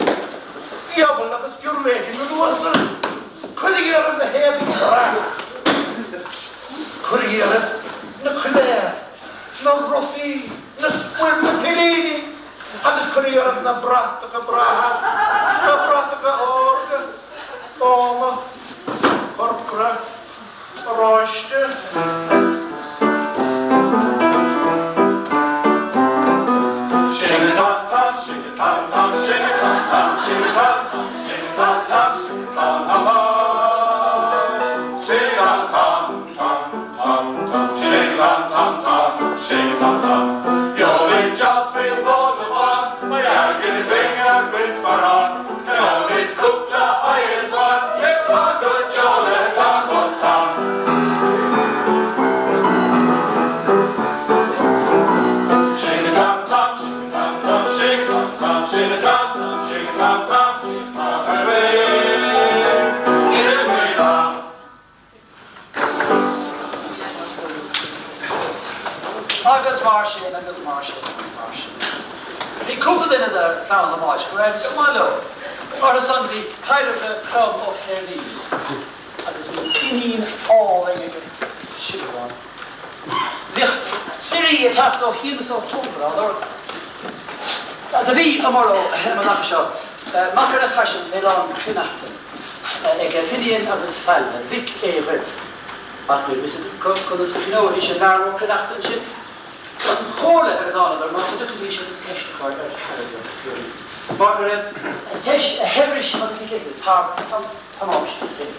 giobal agus giuirléidí na n-uasal, cuirigí oraibh na héadaí breátha, cuirigí oraibh na coiléir, na rufaí, na spoir, na pillíní, agus cuirigí oraibh na bratacha breátha, na bratacha órga, bána, corcra. Oráiste. Agus mar sin, agus mar sin, agus mar sin. Bhí cúpla duine de chlann Thomáis go raibh go maith leo. Orthu san bhí Cairbre Crom Ó Ceirnín agus bhí iníon álainn aige, Siobhán. Bhíodh suirí ag teacht ó chian is ó chóngar á lorg. Do bhí, a Mhurchú, an dtaca seo, Machaire Chaisil Mhaoláin Chriomhachtain ag Finian agus Failbe, mhic Aodha Dhuibh. Ach níl a fhios agat conas a ghnóthaigh an Mearbhall Cruithneachta ansin. An chomhairle ar a dtánadar ná go dtiocfaidís agus ceist a chur ar Chairbre Ó Ciaraidh, mar go raibh a deis, a shaibhreas agus a dhíocas thar chlann Thomáis féin.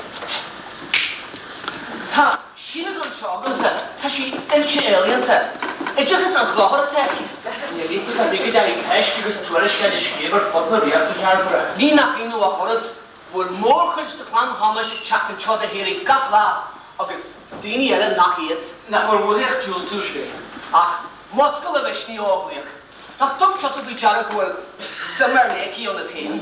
Tá síneadh anseo agamsa, tá sí oilte ealaíonta. Oideachas an chlochair atá aici. Níl iontas ar bith go dteachaigh toisc agus tuairisceáin a scríobh ar fud na ríochta, a Chairbre. Ní nach ionadh ach oiread, go bhfuil mórchuid de chlann Thomáis ag teacht anseo de shíoraí gach lá, agus. daoine eile nach iad. Nach bhfuil uaithi ach diúltú? Ach muscail a mhisnigh, a Óglaoich. Nach dtug tusa faoi deara go bhfuil suim ar leith aici ionat féin?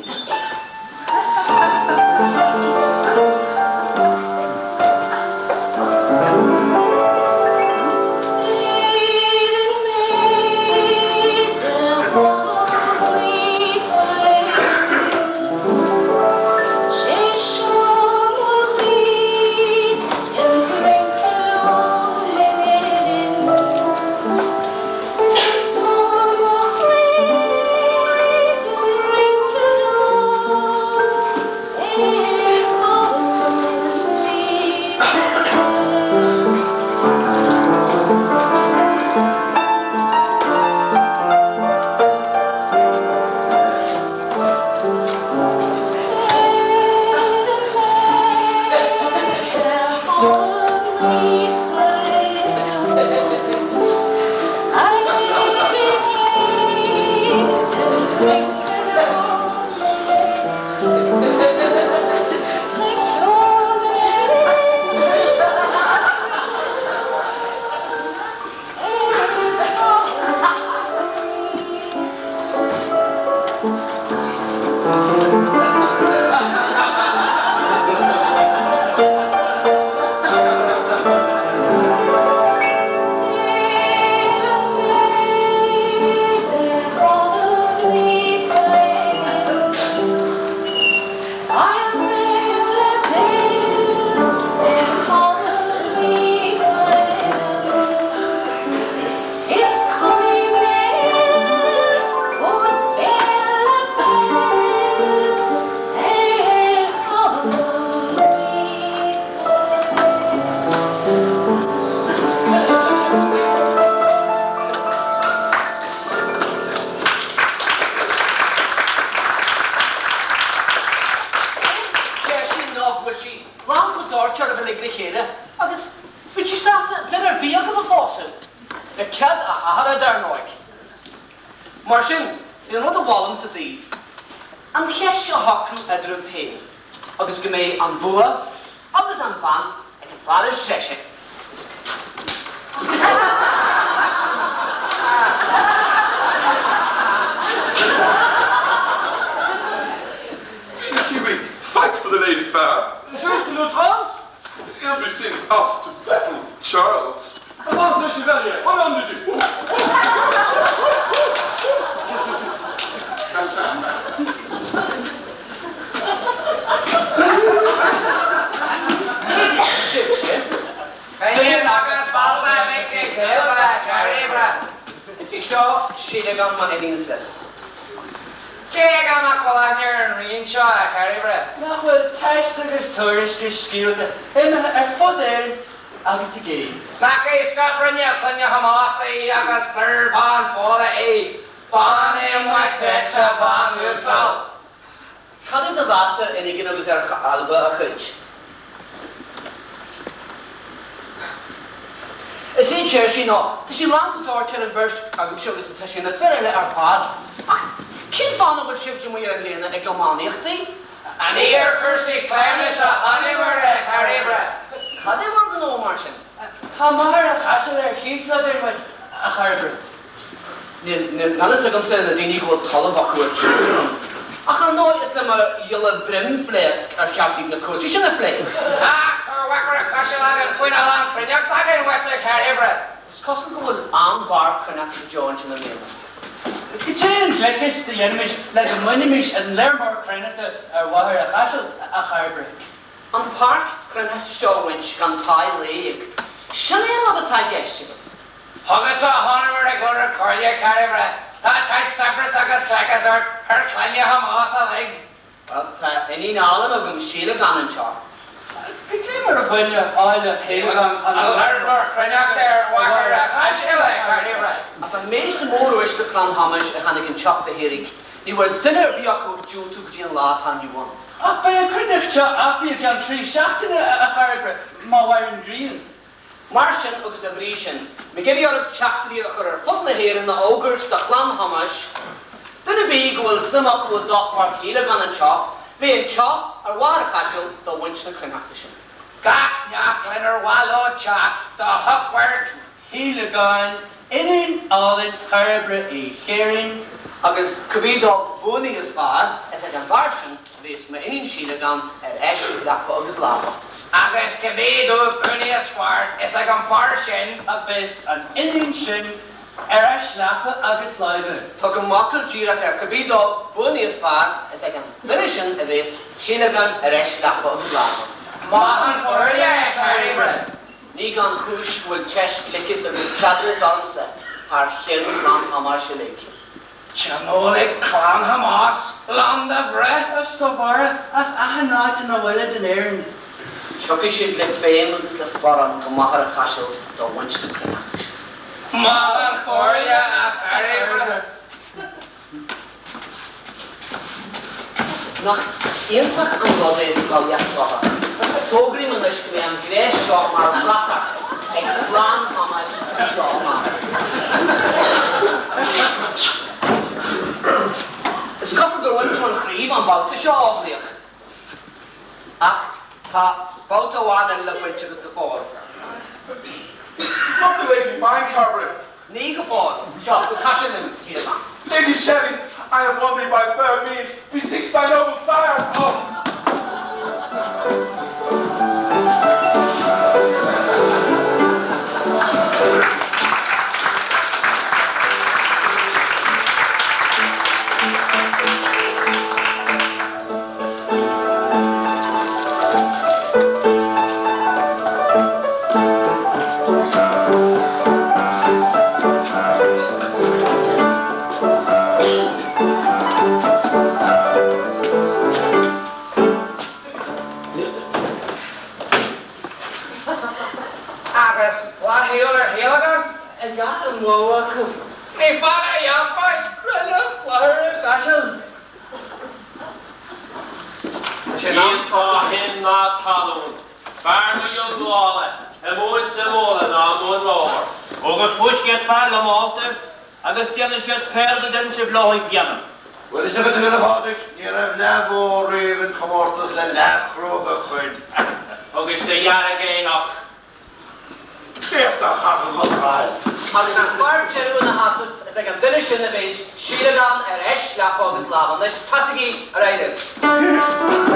Deir sí ná go bhfuil sí lán go doirte oraibh uilig le chéile agus bheadh sí sásta duine ar bith agaibh a phósadh, le cead a hathara dar ndóigh. Mar sin, is é an rud a mholaimse daoibh, an cheist a shocrú eadraibh féin agus go mbeidh an bua agus an bhean ag an bhfear is treise. Hughie, fight for the lady fair. Juste l'outrance? It ill beseemeth us to battle Charles. Avance, chevalier, au nom de Dieu. Féin agus Balbha mhic Giolla Chairbhre. Is í seo Síleagán mo iníonsa. Cé aige nach bhfuil aithne ar an rian seo, a Chairbhre? Nach bhfuil teist agus tuairisc ar scéalta imithe ar fud Éireann agus i gcéin? Nach é scaip-rinne Chloinne Thomáis í agus b'fhear bán fola í, bean é maith duit, a bhean uasal. Cad é do mheas ar Fhinneghan agus ar Chailbe, a chuid? Is é a deir sí ná, tá sí lán chomh doirte ar an bheirt agaibhse agus atá sí ar na fir eile ar fad. Ach cén fáth nach bhfuil sibhse amuigh ar an léana ag iománaíochtaí? An ní ar chúrsaí cleamhnais a thánamar, a Chairbhre? Cad é bhur ngnó mar sin? Tá Machaire Chaisil ar cíos a deir muid, a Chairbre. Níl a fhios agamsa na daoine go bhfuil talamh acu ar cíos orm. Ach ar ndóigh is le mo ghiolla broimphléasc ar cheart daoibh na cúrsaí sin a phlé. Ach tá Machaire Chaisil againn faoina lán cruithneachta againn uait, a Chairbre. Is cosúil go bhfuil an-bharr cruithneachta go deo ansin i mbliana. Cad é an gliceas a dhéanfaimis le go mbainfimis an léar mór cruithneachta ar Mhachaire Chaisil, a Chairbre? An pháirc chruithneachta seo a bhaint gan toil a íoc, sin é an rud atá i gceist agaibh. Chugatsa a thánamar ag lorg comhairle, a Chairbre. Tá teist saibhreas agus gleicas ort ar Clainne Thomáis uilig. Bhuel, tá iníon álainn agam, Síleagán, anseo. Cad é mar a baineadh áille Shéileagáin an léar mór cruithneachta ar Mhachaire Chaisil, a Chairbre? As an méid de mhóruaisle Clann Thomáis a tháinig an teach de hÉirigh, ní bhfuair duine ar bith acu diúltú go dtí an lá atá inniu ann. Ach beidh an chruithneacht seo apaí i gceann 3 seachtaine, a Chairbre, má mhaireann an ghrian. Mar sin, agus dá bhrí sin, mé ag iarraidh oraibh teachtairí a chur ar fud na hÉireann a fhógairt do chlann Thomáis, duine ar bith go bhfuil suim acu i dtoghpháirc Shéileagáin anseo, beidh an teach ar Mhachaire Chaisil do bhaint na cruithneachta sin. Gach neach lenar mhaith leo teacht do shochmhairc Shíleagáin, iníon álainn Chairbre Uí Chéirín. Agus cibé dá bhuanaí is fearr, is ag an bhfear sin a bhéas m'iníon Síleagán ar eis leapa agus lámha. Agus cibé dó buanaí is fearr, is ag an bhfear sin. A bhéas an iníon sin ar eis leapa agus láimhe. Tugaim m'fhocal díreach air, cibé dó buanaí is fearr, is ag an duine sin a bhéas Síleagán ar eis leapa agus lámha. Maith an chomhairle, a Chairbre. Ní gan chúis go bhfuil teist, gliceas agus saibhreas ormsa thar chionn chlann Thomáis uilig. Tionólfaidh clann Thomáis lán de bhreith is de bharra as achan áit ina bhfuilid in Éirinn. Tiocfaidh siad le féim agus le forrán go Machaire Chaisil do bhaint na cruinne acu sin. Maith an chomhairle, a Chairbre. Nach iontach an rud é scolaíocht rotha? Fógraím anois go mbeidh an gléas seo mar bhratach ag clann Thomáis as seo amach. Is cosúil gur bhain tú an chraobh an babhta seo, a Óglaíoch. Ach tá babhta amháin eile le baint agat go fóill. Is not the lady mine, Cairbre. Ní go fóill. Seo, go Caiseal linn, a Shíleagáin. Lady Shelley, I have won thee by fair means, beseech thy noble sire, oh! Agus what shiúl ar Shíleagán? I ngach an mhodh acu. Ní fada a dheascfaidh. Croileach Mhachaire Chaisil. Tá sé in am Níl fá thoinn ná talún. B'fhearr mo dhiongbhála i Móin sa Mhóla ná i Móin Ramhar. Agus chuaigh siad fear liom ábalta agus déanann siad pé rud a deireann sibh leo a dhéanamh. Bhuel, is agat a Ghiolla Phádraig, ní raibh leath bhó riamh in comórtas le leath chrúba chuid. Thugais do dhearg-éitheach. Féach dá chaith an bhotráil. Agus an fear deireadh ina sheasamh, is ag an duine sin a bhéas Síleagán ar eis leapa agus lámha. Anois, tosaígí ar aghaidh libh.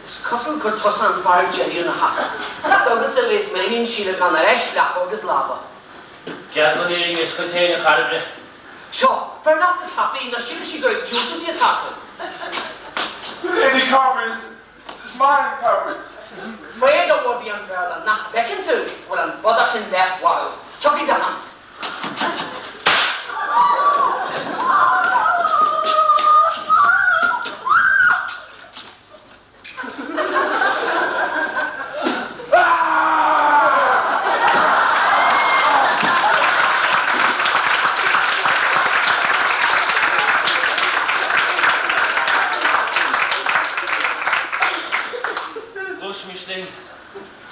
Is cosúil gur tusa an fear deiridh ina sheasamh. Is agatsa a bhéas m'iníon Síleagán ar eis leapa agus lámha. Déan an fhírinne is dhuit féin, a Chairbre. Seo, beir leat go tapaidh, nó sílfidh sí gur ag diúltú di atá tú. The Lady Cairbre is mine, Cairbre. Fréad a bhudaí an Bhéarla, nach bhfeiceann tú go bhfuil an bodach sin leath-mharbh? Tiocfaidh do sheans. Gluaisimis linn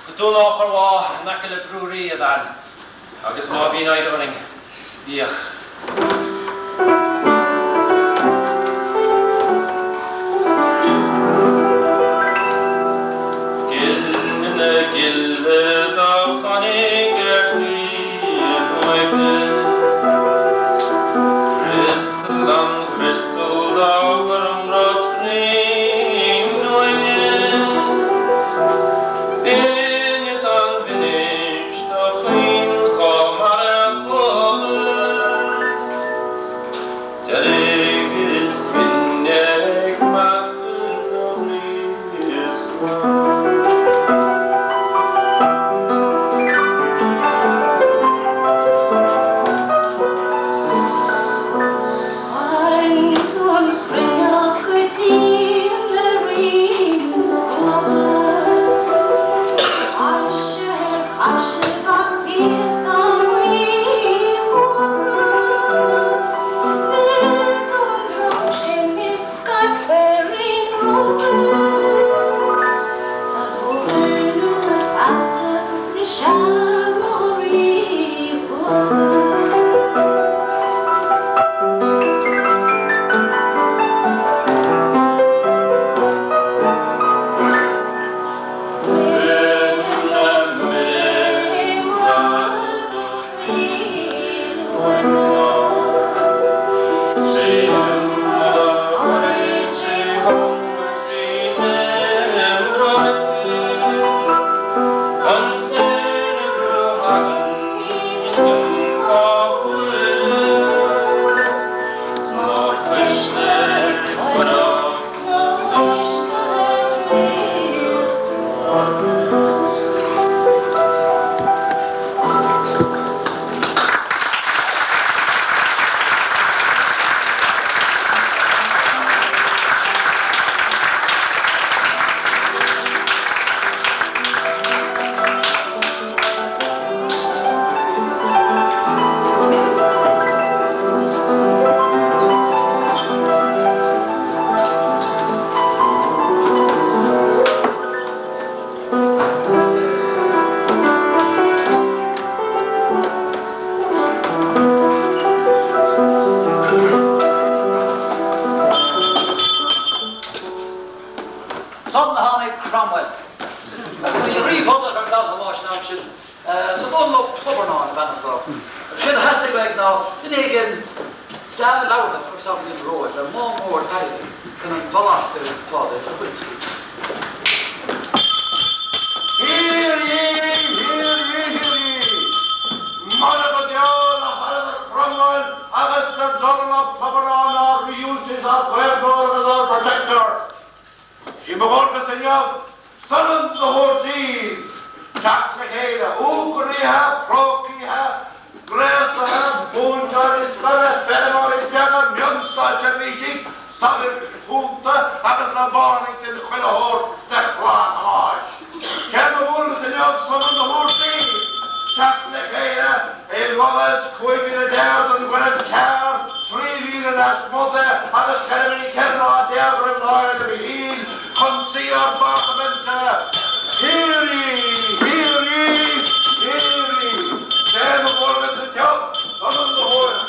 go Dún Eochairbhá in aice le Brú Rí, a bhean, agus má bhíonn oidhre orainn, bíodh. Gil na gile do tháinig ar shlí an uaigne, Criostal an chriostal dá ghormghras cruinn uaine, Binneas an bhinnis do chaoin chomh maith le codladh. Ansan a tháinig Cromwell. Agus bhí Rí Bhodach ar chlann Thomáis an am sin, Sir Dónall Ó Plobarnáin ab ainm dó. Agus séard a theastaigh uaidh ná duine éigin dea-labhartha a chur isteach go dtí an Róimh le mám mór airgid chun an mhallacht ar an Phádraig a bhaint di. Hear ye, hear ye, hear ye! Moladh go deo le hOliver Cromwell agus le Dónall Ó Plobarnáin, ár Rí-Ghiúistís, ár gCaomhnóir agus ár bProtector! 'Sí mo dhórcas inniu sonas a thabhairt daoibh teacht le chéile, úcaraithe, prócaíthe, gréasaithe, múinteoirí scoile, feirmeoirí beaga, mion-státseirbhísigh, sagairt chúnta agus na bánaigh den chuile shórt de chlann Thomáis. 'Sé mo dhualgas inniu sonas a thabhairt daoibh teacht le chéile i bhfollas 15 míle don Ghaineamh Cearr, 3 mhíle lasmuigh de agus 14 mhíle lá roimh Lá Fhéile Michíl chun suí ár bParlaiminte. Hear ye! Hear ye! Hear ye! 'Sé mo dhualgas inniu sonas a thabhairt.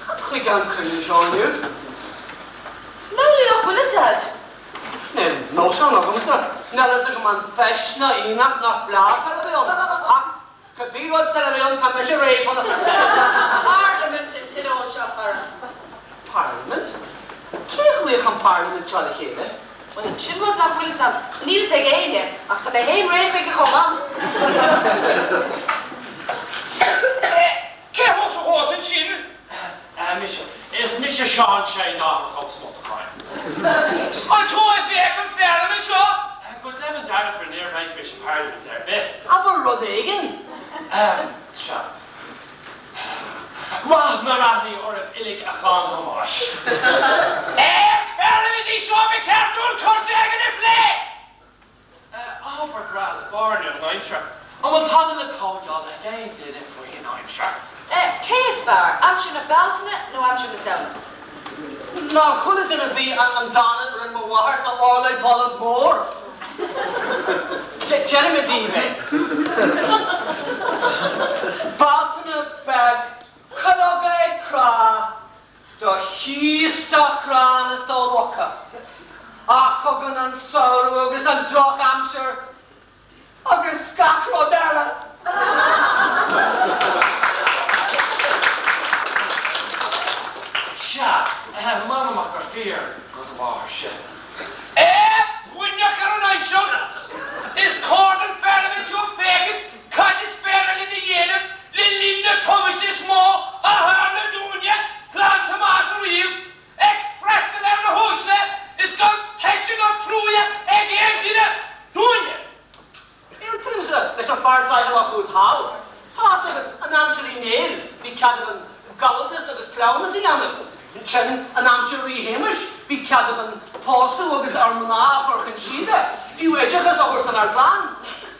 Cad chuige an cruinniú seo inniu? Níl nach bhfuil fhios a'd. Níl nóisean agamsa. Níl fhios agam an feis ná aonach ná fleá atá le bheith ann. Ach cibé rud atá le bheith ann tá mise réidh chun a Parlaimint an tionól seo, a chara. Parlaimint? Cé a ghlaoch an Parlaimint seo le chéile? Bhuel, sin rud nach bhfuil fhios a'm. Níl fhios ag éinne, ach tá mé fhéin réidh chuige chomh maith. Cé thusa thuas ansin? Mise. Is mise Seán Séideánach Ó Smoltacháin. An tú ag féach an pharlaimint seo? Go deimhin dearfa níor fhéach mise parlaimint ar bith. Abair rud éigin. Sea. Rath na raithní oraibh uilig a chlann Thomáis. Is parlaimint í seo ba cheart dúinn cúrsaí éigin a phlé! Ábhar breá spairne an aimsir. An bhfuil tada le tóigeáil ag aon duine faoin aimsir? Cé is fearr, aimsir na Bealtaine nó aimsir na Samhna? Nár chuala duine ar bith an dán a rinne mo mháthair sna orlaigh bolg mór? Déarfaidh mé daoibh é. Bealtaine beag, cuileoga ag crá, Do chíos do chrann is do mhuca. Ach tagann an samhradh agus an drochaimsir agus gach rud eile. Sea, m'anam ach gur fíor do do mháthair-se. É buinneach ar an aimsir! Is cóir don pharlaimint seo féachaint cad is féidir linn a dhéanamh le linn na tubaiste is mó a tharla dúinne, Clann Thomáis ariamh, ag freastal ar na huaisle is gan taise ná truaighe ag aon duine dúinne. Aontaímse leis an fear doicheallach úd thall. Tá's agat, in aimsir Uí Néill bhí cead againn gabháltas agus cleamhnas a dhéanamh. Ansin, in. In aimsir Rí Shéamais bhí cead againn pósadh agus ár mná a chur chun síoda, fiú oideachas a thabhairt donár gclann.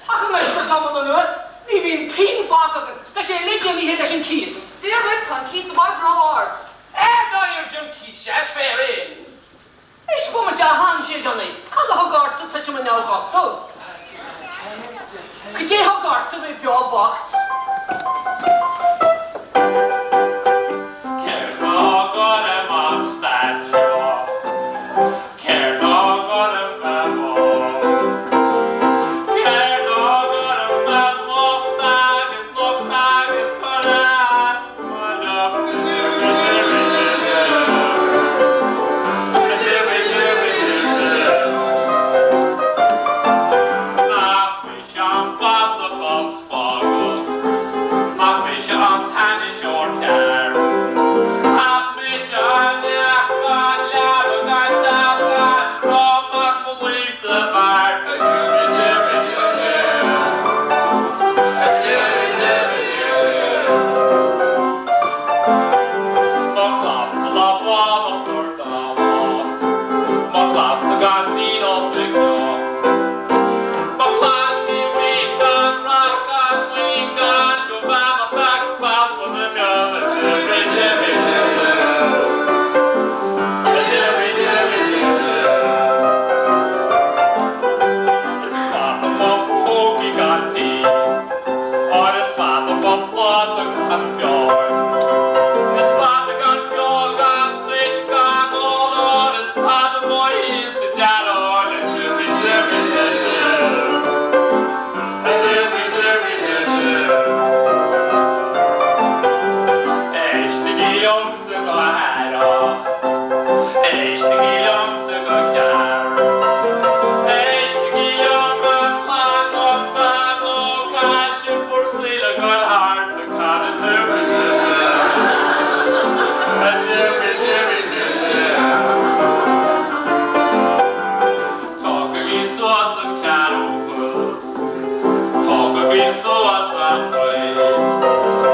Ach anois le tamall anuas ní bhíonn pingin fágtha againn, tá sé uilig imithe leis an cíos. Fíor dhuit, tá an cíos i bhfad ró-ard. Ar an cíos sea, is féar é. Éist bomaite, a shean-Johnny, cad a thug ortsa titim i neamhghusto? Cad é thug ort a bheith beo bocht? Céard a thug orm an staid seo? Céard a thug orm bheith bocht? Céard a thug orm bheith bocht agus locht agus cur as mo riocht? Nach mise an fasach an spagach, nach mise an t-ainniseoir ceart, nach mise an neach gan leaba gan teach gan crann nach mo luí sa bheart. Mo chlann-sa lá bánach dordálach, mo chlann-sa gan díon os a gcionn, mo chlann díomhaoin gan rath gan maoin gan go beannacht ach spalpadh na mionn. Is fada mo phógaí gan pí, óir is fada mo phláta gan feoil. Is fada gan feoil gan troid gan ól, óir is fada mo shaol sa dearóil. Éistigí liomsa go haireach, éistigí liomsa go ceart. Éistigí liom a chlann uachtar nó caithfidh sibh bhur saol a dhul thart le canadh. Tógaigí suas an cearrbhachas, tógaigí suas an troid.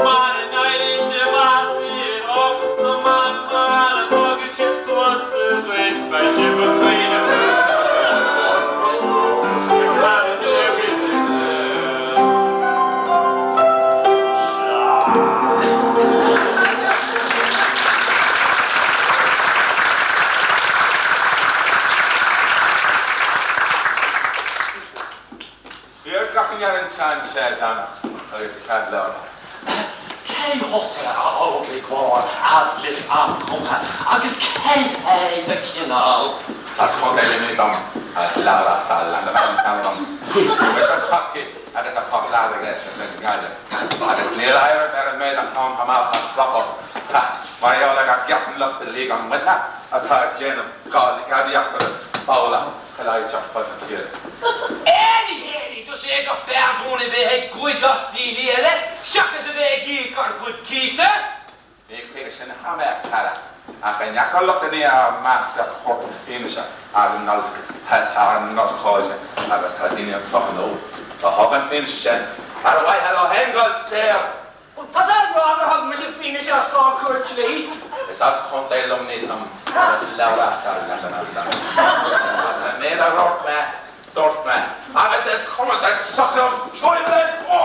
Mara n-éiríonn sibh as iad ucht na mban mara dtugann sibh suas a gcuid, beidh sibh ag caoineadh mar a Is fíor gach a ndeir an tsean-Seadánach agus cead labhartha. Cé thusa, a óglaigh mhóir athbhliain athchumtha, agus cé hé do chineál? As Contae Luimnigh dom agus Labhrás á leanbh an t-ainm dom. Mise as Corcaigh agus a Phort Láirge is i nGaillimh. Agus níl áireamh ar an méid a chum Tomás Ó Crochúr mar gheall ar go gceapann lucht an dlí gur muidne atá ag déanamh gadaíochta agus foghla chuile áit ar fud na tíre. Ní hé, ní does é gur fearr dúinn a bheith ag goid as daoine eile seachas a bheith ag íoc ár gcuid cíosa. Ní chuige sin atá mé, a chara, ach i ndeacair lucht an ár measc a thabhairt fianaise ár n-olc is ár n-urchóide agus tá daoine anso inniu a thug an fianaise sin ar mhaithe leo féin dul saor. Bhuel, tá tú ag rá gur thug mise fianaise os comhair cúirt dlí? Is as Contae Luimnigh dom agus Labhrás á leagan as ann. Agus an méid a dhúirt mé, dúirt mé, agus is cuma sa tsioc liom go bhfuil ó!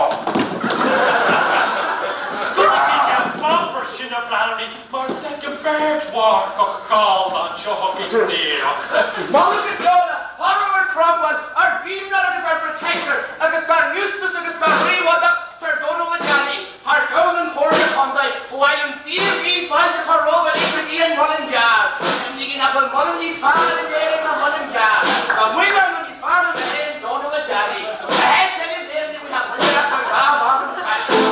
Scoirfidh an clampar sin, a Flannery, mar feicim beirt mharcach gallda anseo chugainn díreach. Moladh go deo le hOliver Cromwell, ár gcaomhnóir agus ár bprotector, agus dár nGiústas agus dár bPríomh-Aire, Sir Dónal O'Dalaigh, thar cheann an Chomhairle Contae, ba mhaith liom fíor-mhíle fáilte a chur romhaibh uilig go dtí an Muileann gCearr. Cuimhnígí nach bhfuil muileann níos fearr in Éirinn ná Muileann gCearr. Tá muileann nó níos fearr ná mé féin, Dónal O'Dalaigh. A head tell you there we have winter at the Ráth Mhór Caiseal.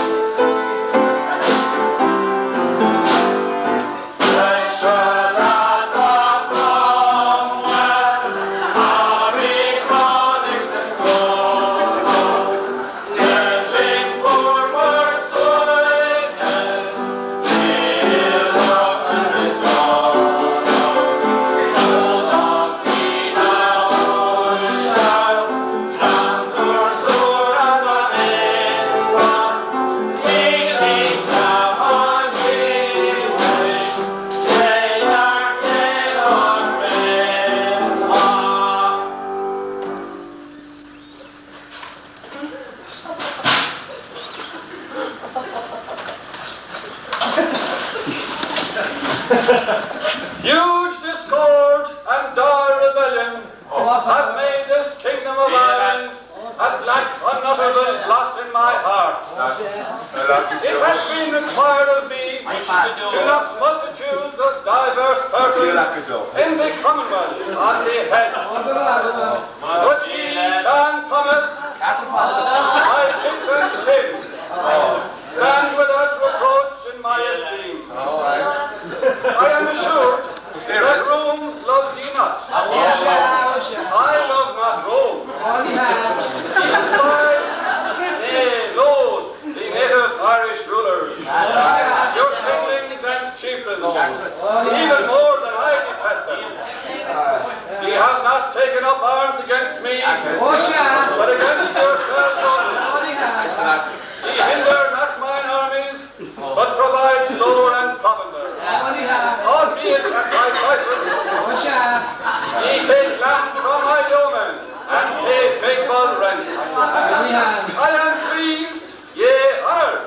Have made this kingdom of Ireland a black, unutterable blot in my heart. It has been required of me to knock multitudes of diverse persons in the Commonwealth on the head. But ye, John Thomas, my children's kin, stand without reproach in my esteem. I am assured that Rome loves ye not. I love not Rome. Ye despise, nay, loathe the native Irish rulers, your kinglings and chieftains, even more than I detest them. Ye have not taken up arms against me, but against yourselves only. Ye hinder not mine armies, but provide store and provender. Albeit at my prices. Ye take land from my yeomen, and pay faithful rent. I am pleased, yea, honoured,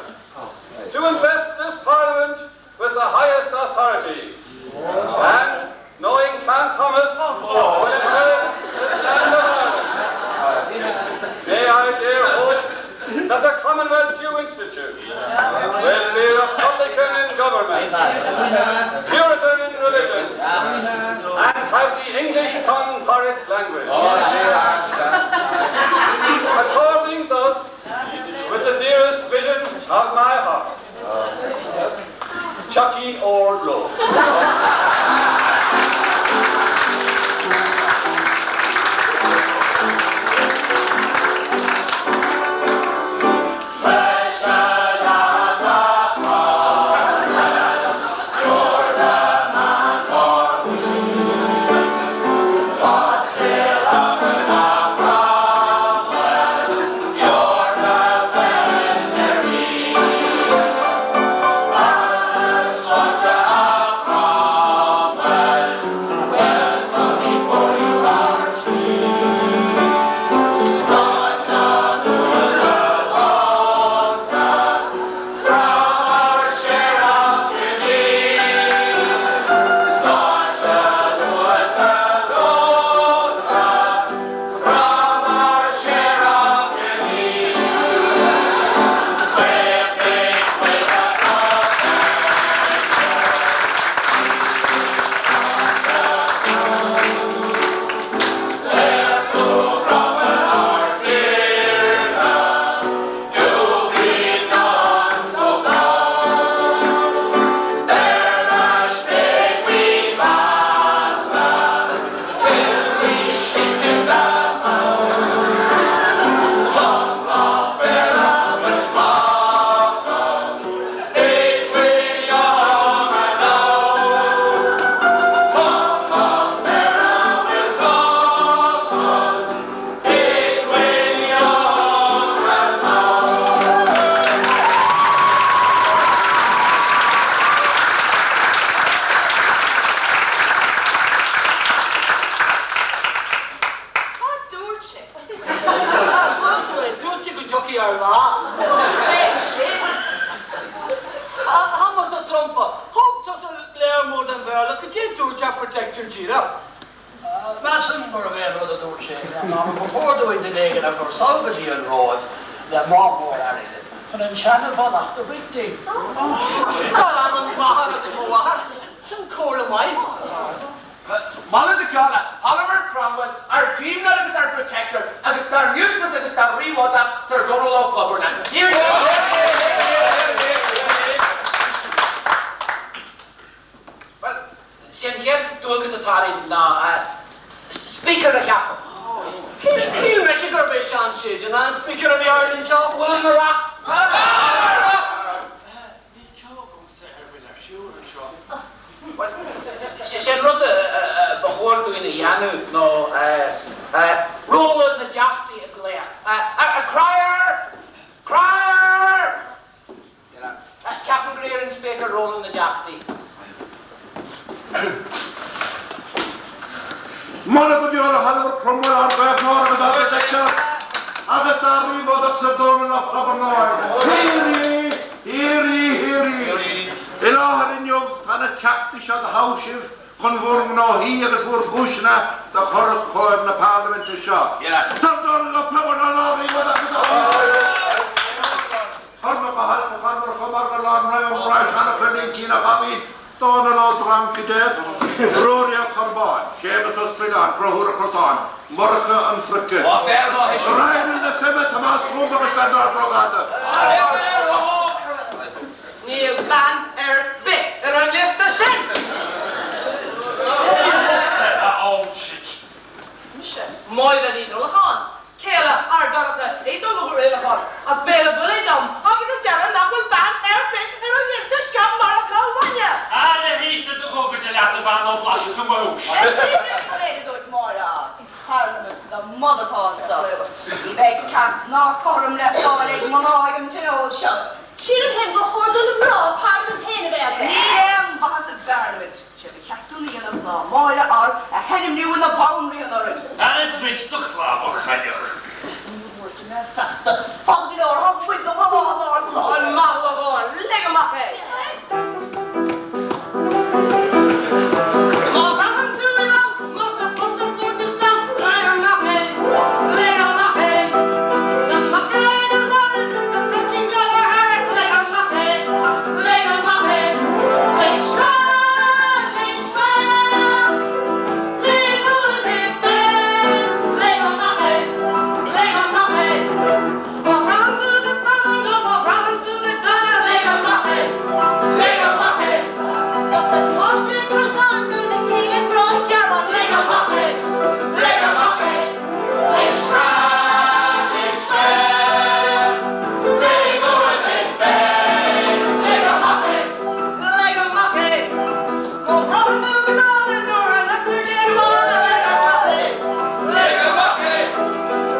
to invest this parliament with the highest authority. And, knowing Clan Thomas will inherit this land of Ireland, may I dare hope that the Commonwealth you institute will be Republican in government, Puritan in religion, and have the English tongue for its language. According thus, with the dearest vision of my heart, Chucky Ordlow. Cad dúirt sé? Dúirt sé go dtiocfaidh ár lá. Beidh sin. A Thomas a' Trumpa, thug tusa léar mór den Bhéarla, cad é dúirt ár Protector díreach? Measaim gurbh é an rud a dúirt sé ná gur chóir dúinn duine éigin a chur sall go dtí an Róimh le mám mór airgid chun an seana-mhallacht a bhaint dínn. Dar anam m'athar agus mo mháthar, sin comhairle maith. Moladh go deo le hOliver Cromwell, ár gcaomhnóir agus ár bProtector, agus dár nGiústas agus dár Rí-Bhodach, Sir Dónall Ó Gobharnáin. Bhuel, sé an chéad dualgas atá orainn ná Speaker a cheapadh. Shíl mise gurb é Seán Séadna an Speaker a bhí orainn anseo, bhfuil an Oireacht? Níl ceo agamsa ar a bhfuil ar siúl anseo. Bhuel, sé an rud ba chóir dúinn a dhéanamh ná rolla na dTeachtaí a ghlaoch. A Crier! Crier! Ceapaim gur iarr an Speaker rolla na dTeachtaí. Moladh go deo le hOliver Cromwell ár gcaomhnóir agus ár bProtector, agus dár Rí-Bhodach Sir Dónall Ó Gobharnáin. Hear ye! Hear ye! Hear ye! I láthair inniu tá na Teachtaí seo do thogh sibh. chun bhur ngnóthaí agus bhur gcúiseanna do chur os comhair na Parlaiminte seo. Sir Dónall Ó Dónall Ó Droncaide, Ruairí Ó Corbáin, Séamus Ó Spriláin, Conchúr Ó Crosáin, Murchadh an Phriocais, Raghnall na Feibhe, Tomás Crúb agus Bearnárd Ó Gada. Níl bean ar bith ar an liosta sin! Tusa, a óinsigh. Mise, Máire Ní Uallacháin, céile Fheardorcha Uí Uallacháin, as Béal an Bhuille dom agus a deireadh nach bhfuil bean ar bith ar an liosta seo Murchadh Ó Maine! Ara thíos do ghogaide leat a bhean nó blaisfidh tú mo thúis. Is a dúirt Máire, Parlaimint na mban atá anseo. Ní bheidh ceart ná cothrom le fáil ag mná ag an tionól seo. Sílim féin gur chóir do na mná parlaimint féin a bheith againn. Níl aon mhaitheas i bparlaimint. Sé ba cheart dúinn a dhéanamh ná Máire R. a hainmniú ina banríon orainn. Ara druid do chlab, a chailleach. Ní dúirt mé feasta. Fada go leor, tá muid na mná inár gclos. An maith thú a Mháire, lig amach é! Má bhraitheann tú i bhfad, más a phota fuair tú sam, lig amach é, lig amach é. Na maca ina lár is na craiceann geal ar thairis, lig amach é, lig amach é. Lig sreang, lig sreang, lig uaim é féin, lig amach é, lig amach é. Má bhraitheann tú go sona nó má bhraitheann tú go dona, lig amach é, lig amach é. Do chuid páiste crosán nó do chéile grá gearán, lig amach é, lig amach é. Lig sreang, lig sreang, lig uaim é féin, lig amach é, lig amach é. Má bhraitheann tú go dona nuair a leagtar géag bána, lig amach é, lig amach é.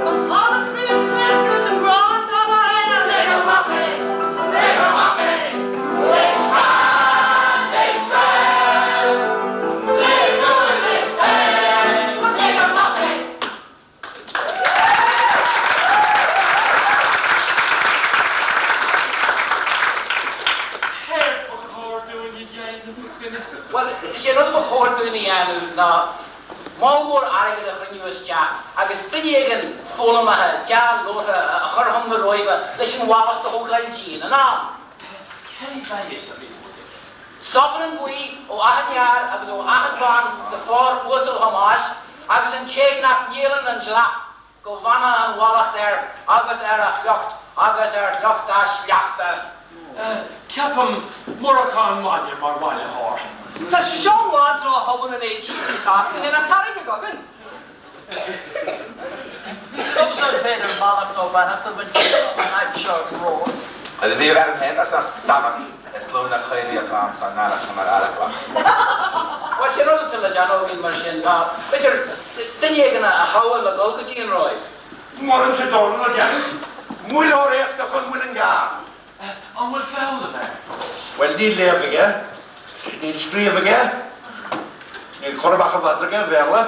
An talamh croí a phléasc leis an ngrá atá le haon, lig amach é, lig amach é. Lig sreang, lig sreang, lig uaim é féin, lig amach é. Céard ba chóir dúinn a dhéanamh, a dhuine? Bhuel, is é an rud a ba chóir dúinn a dhéanamh ná moll mór airgid a chruinniú isteach agus duine éigin foghlamtha, dea-labhartha a chur chun na Róimhe leis an mhallacht a thógáil dínn in am. Cé mhéad a bhí uait? Sovereign buí ó achan fhear agus ó achan bhean de phór uasal Thomáis agus an té nach ndíolann an dleacht go bhfana an mhallacht air agus ar a shliocht agus ar shliocht a shleachta. Ceapaim Murchadh Maine mar bhailitheoir. Tá sé seo i bhfad ró-thobann ar éicint an chás go ndéanfadh tarraing againn. Is domsa an féidir mallacht nó beannacht a bhaint an fhadhb seo ag an Róimh. Ní raibh féin as na sabac is lú na caoirigh atá ann san earrach mar earrach. Bhuel, sin rud atá le déanamh againn mar sin ná, b'fhéidir, duine éigin a thoghadh le dul go dtí an Róimh. Molaimse Dónall Ó Dearg, muilleoir éachtach ón Muileann gCearr. An bhfuil foghlaim air? Bhuel, níl léamh aige, níl scríobh aige, níl cur amach an mhadra aige ar Bhéarla,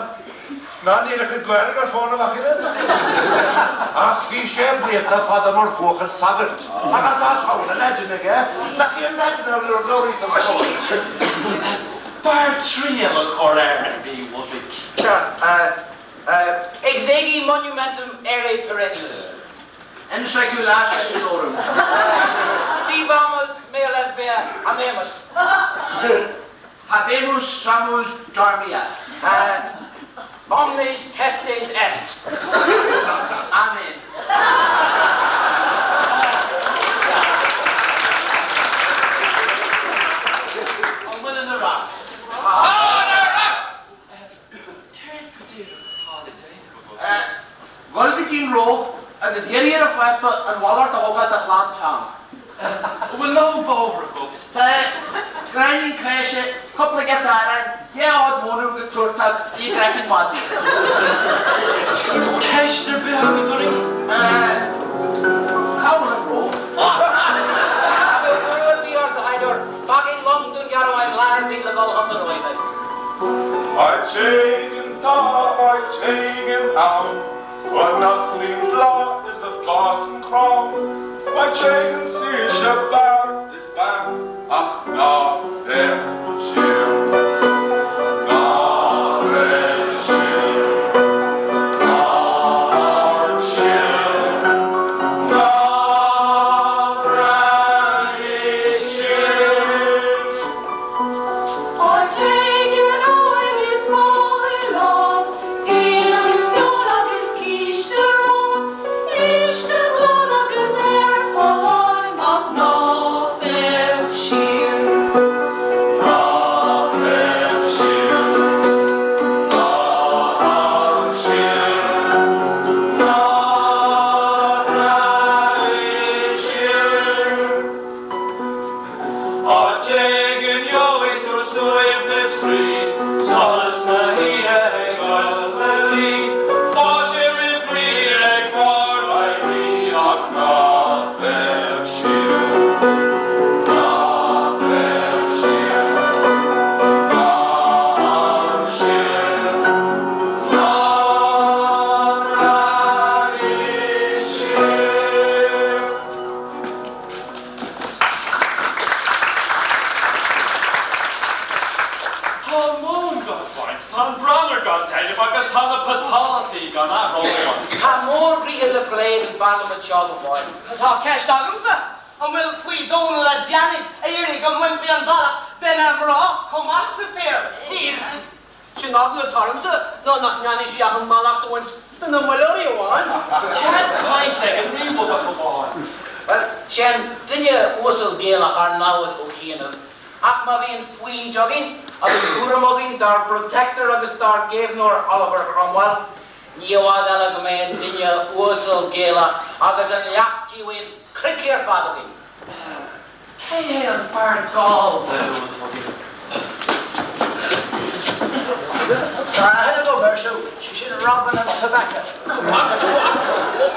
ná níl a chuid Gaeilge ar fónamh ach oiread. Ach bhí sé blianta fada mar bhuachaill sagairt, agus tá togha na Laidine aige, nach í an Laidin a labhraítear sa Róimh. B'fhearr triail a chur air a Mhí Mhuibhigh. Sea, Exegi monumentum ere perennius. In saecula saeculorum. Vivamus mea lesbia amemus. Habemus sumus dormia. Omnes testes est. Amen. An bhfuil ina racht? Tá ina racht! Céard go díreach atá le déanamh agat? Dhul go dtí an Róimh agus iarraidh ar an Phápa an mhallacht a thógáil de chlann Tom. An bhfuil lón bóthair agat? Tá, gráinnín cáise, cúpla giota aráin, dhá fhód móna agus túrtóg, i gcraiceann madaidh. Ceist ar bith agat orainn? Cá bhfuil an Róimh? Ná bíodh brú ar bith ort, a thaidhleoir. Fág liom Dún Garbháin lá ar bith le dul chun na Róimhe. Áit éigin tá áit éigin ann, a n-osclaíonn bláth is a fásann crann, áit éigin saoirse fear is bean, ach ná féach siar. Sa oíche ag dul a luí, fáilte roimh rí ag bord éirí ach ná féach siar, ná féach siar, ná amharc siar, ná breathnaigh siar. Tá an mhóin gan bhaint, tá an branar gan deilbh agus tá na potátaí gan athróin. Tá mórghnoithe le plé den pharlaimint seo go fóill. Tá ceist agamsa, an bhfuil faoi Dhónall a' Deannaigh a iarraidh go mbainfí an mhallacht de na mná chomh maith leis na fir? Níl. Sé an eagla atá ormsa ná nach ndéanfaidh sí ach an mhallacht a bhaint de na muilleoirí amháin. Cead cainte ag an Rí Bhodach amháin. Bhuel, sé an duine uasal Gaelach ár namhaid ó chianaibh, ach má bhíonn foighid againn agus cúram againn dár bProtector agus dár gcaomhnóir Oliver Cromwell, ní i bhfad eile go mbeidh an duine uasal Gaelach agus an leacht díomhaoin sroichte ar fad againn. Cé hé an fear Gallda a luann tú? Tá aithne agam air siúd, sé sin Robin an Tobaca.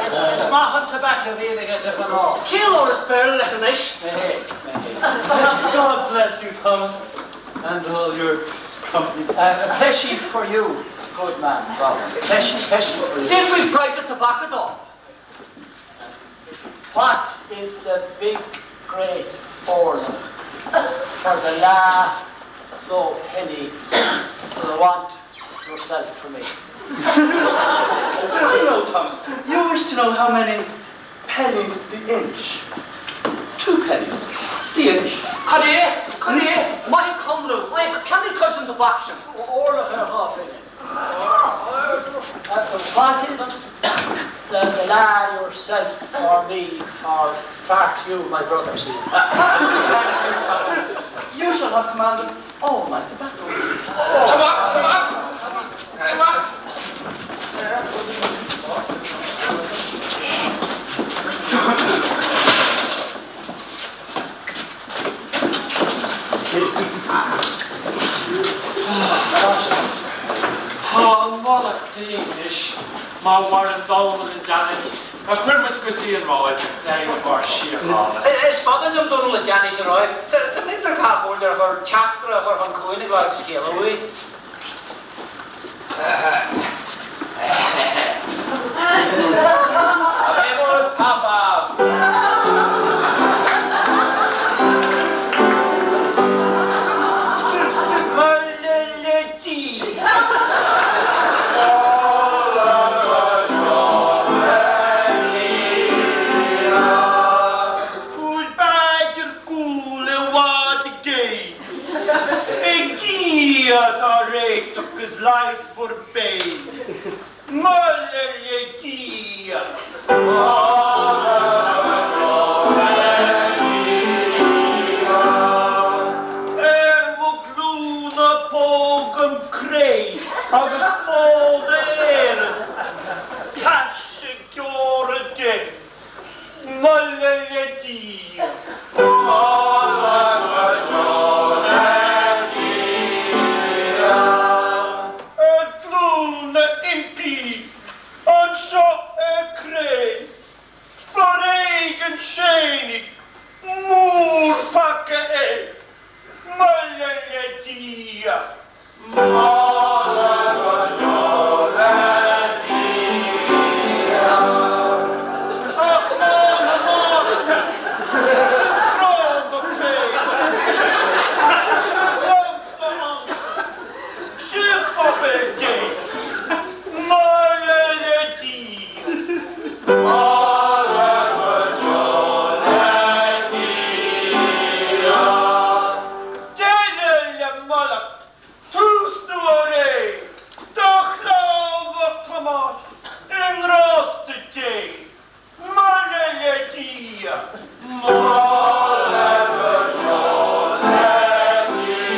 Is maith an tobaca a bhíonn aige de ghnáth. Cé a labhras Béarla leis anois? Mé fhéin, mé fhéin. God bless you, Thomas, and all your company. A pleasure for you, good man, Robin. Pleasure, pleasure for you. Cén faoi praghas an tobaca dó? What is the big great orlach for the la so penny for the want yourself for me? I know, Thomas. You wish to know how many pennies the inch. 2 pennies the inch. Cad é? Cad é? Maith conradh, maith ceannaigh cuid den tobac sin. Orlach ar dhá phingin. What is the la yourself for me or fart you, my brothers? You shall have command of all my tobacco. Tobac, tobac, tobac. Tá an mhallacht dínn anois má mhaireann Dónall an Deannaigh a chuir muid go dtí an Róimh ag déanamh ár síochána. Is fada liom Dónall an Deannaigh sa Róimh. Dá mb'fhéidir cá chomhairle a chur teachtaire a chur chun cuain ag lorg scéala uaidh. Habemus Papam! Moladh le Dia! Cúl b'fhéidir cúl i bhfad i gcéin. Ag Dia atá réiteach is leigheas bhur bpéin. Moladh le Dia! Ar mo ghlúna pógaim cré agus fód Éireann, taise deora de, moladh le Dia. Ar ghlúna impí anseo ar cré, foréigean Séimí, mór-pheaca é, moladh le Dia. Moladh go deo le Dia. Ach lá na máithreacha, sa ghráinneach féin, sibh liomsa ansan, sibh pobail Dé, moladh le Dia. Moladh go deo le Dia. Deireadh le mallacht, tús nua-ré, do chlann mhac Thomáis, i ngrásta Dé, moladh le Dia. Moladh go deo le Dia.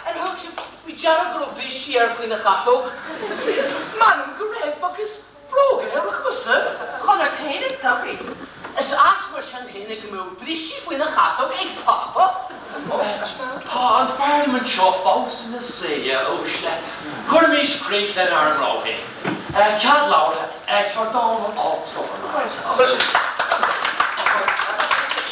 Ar thug sibh faoi deara go raibh bisti air faoina chasóg? M'anam go raibh agus bróga air. san féin go mbeadh brístí faoina chasóg ag Pápa. Tá an pharlaimint seo fós ina suí, a uaisle. Cuirimis críoch lenár ngnóthaí. Cead labhartha ag Sir Dónall Ó Clochartaigh.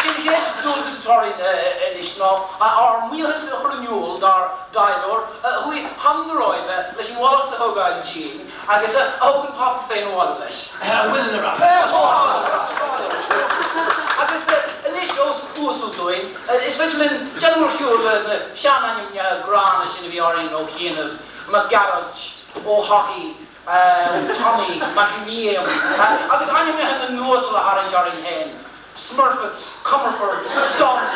Sé an chéad dualgas atá orainn anois ná ár mbuíochas a chur in iúl dár dtaidhleoir a chuaigh chun na Róimhe leis an mhallacht a thógáil dínn agus a thug an Pápa féin abhaile leis. A bhfuil ina rath. Agus anois ós uasal dúinn, is féidir linn déanamh ar shiúl le na seanainmneacha gránna sin a bhí orainn ó chianaibh, Mac Gearailt, Ó hEochaidh, Ó Tommy, Mac Liam, agus ainmneacha na n-uasal a tharraingt orainn féin, Smurfett, Comerford, Dunne.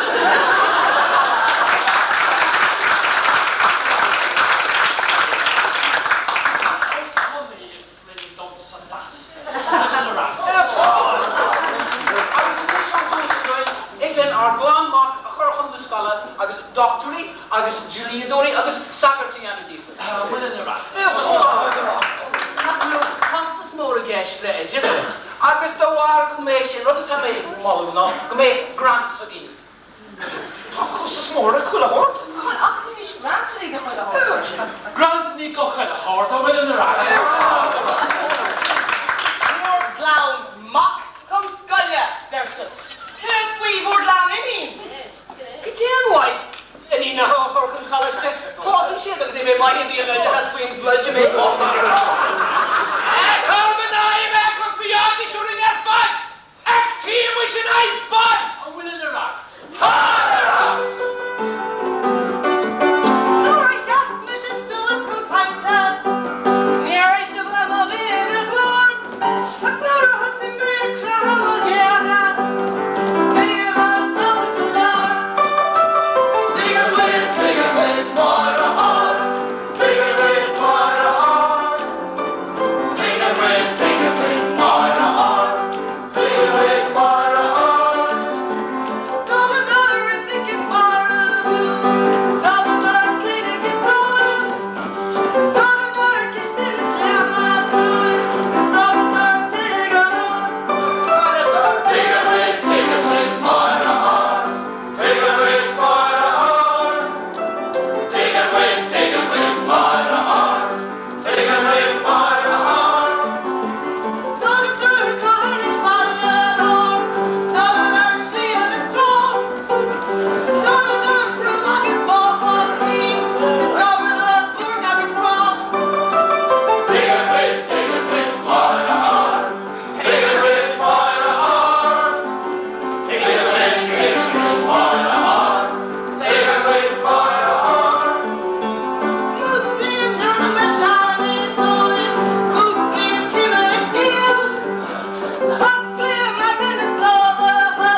Ó Tommy is mine domsa feasta. Agus anois ós uasal dúinn, thig linn ár gclann mac a chur chun na scoile agus dochtúirí agus dlíodóirí agus sagairt a dhéanamh díobh. Nach mbeadh costas mór i gceist le oideachas? Agus de bharr go mbeidh, sé an rud atá mé ag moladh ná go mbeidh grants againn. Tá costas mór ar chuile shórt. Ach ní grantanna do chuile shórt. Grantanna do chuile shórt, a bhfuil ina rath. Bhur gclann mac chun scoile, deir sibh. Céard faoi bhur gclann iníon? Goidé an mhaith iníon a chur chun coláiste? Pósann siad agus ní bheidh maith ar bith in oideachas faoin bpluid a mbeidh Cuirim in aghaidh a bheith ag cur fiáitis orainn ar fad! Achtaímis in aghaidh ban! A bhfuil ina racht? Tá ina racht! Nuair a sheas mise suas chun cainte, níor éist sibh le mo bhinn ghlór, ach nuair a thosaigh mé ag croitheadh mo ghéaga, bhíodar sásta go leor. Tuige dhuit, tuige dhuit, Máire Ár, tuige dhuit, Máire Ár. Tuige dhuit, tuige dhuit, Máire Ár, tuige dhuit, Máire Ár. Dá mba dár oifig is marbhú, dá mba dár clinic is dóú, dá mba dár cistin is leath-mhaith is dá mba dár tigh an ór. Tuige dhuit, tuige dhuit, Máire Ár, tuige dhuit, Máire Ár. Tuige dhuit, tuige dhuit, Máire Ár, tuige dhuit, Máire Ár. Dá mba dár cathair is baile lár, dá mba dár sliabh is trá, dá mba dár crom agus bá cruinn, is dá mba dár búird agus bráth. Tuige dhuit, tuige dhuit, Máire Ár, tuige dhuit, Máire Ár. Tuige dhuit, tuige dhuit, Máire Ár, tuige dhuit, Máire Ár. Músclaím anam a seanadóir, músclaím cime is ciall, Osclaím aigne na slábhacha,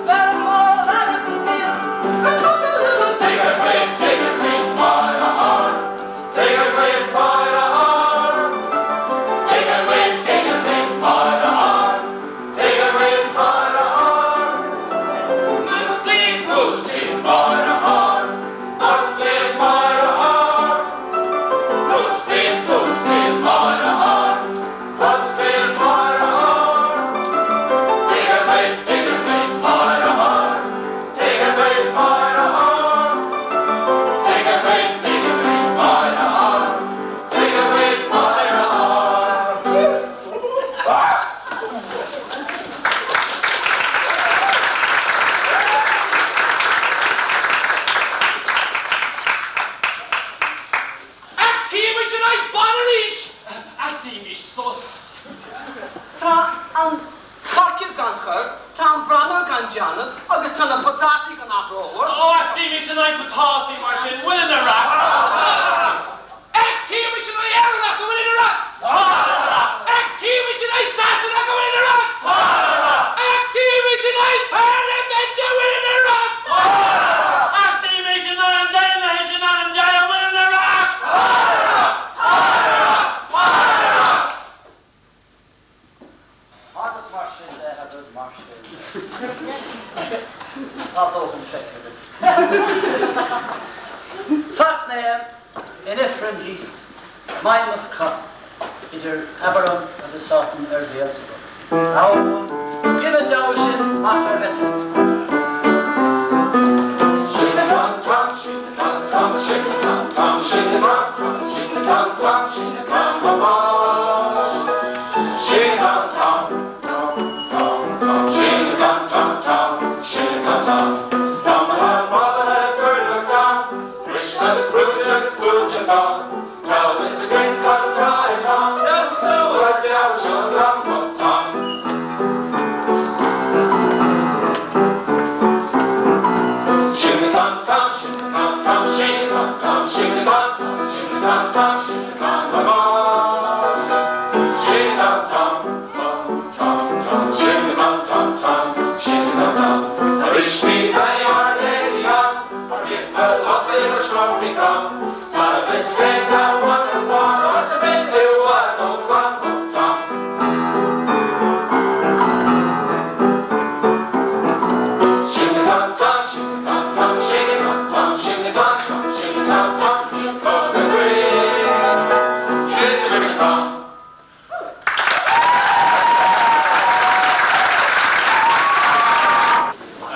bheirim á leagan an fial, ar cogadh Tuige dhuit, tuige dhuit, Máire Ár, tuige dhuit, Máire Ár. Tuige dhuit, tuige dhuit, Máire Ár, tuige dhuit, Máire Ár. Músclaím, músclaím, Máire Ár, osclaím, Máire Ár. Músclaím, músclaím, Máire Ár, osclaím, Máire Ár. Tuige dhuit, tuige dhuit, Máire Ár, tuige dhuit, Máire Ár. Tuige dhuit, tuige dhuit, Máire Ár, tuige dhuit, Máire Ár. Achtaímis in aghaidh ban arís! Achtaímis sos. Tá an coirce gan chur, tá an brannán gan déanamh agus tá na potátaí gan athróir. Ó, achtaímis in aghaidh potátaí mar sin, bhfuil ina racht? Achtaímis in aghaidh Éireannach a bhfuil ina racht! Achtaímis in aghaidh Sasanach a bhfuil ina racht! Achtaímis in aghaidh Parlaimint a bhfuil ina racht! Achtaímis in aghaidh an daonlathais in ainm Dé a bhfuil ina racht! Agus mar sin de agus mar sin de. Tá dóthain feicthe againn. Trasnaíonn in Ifreann thíos maidhm is cath idir Abiram agus Sátan ar Bhéalzabub. Roimhe deabhal sin amach ar bhete.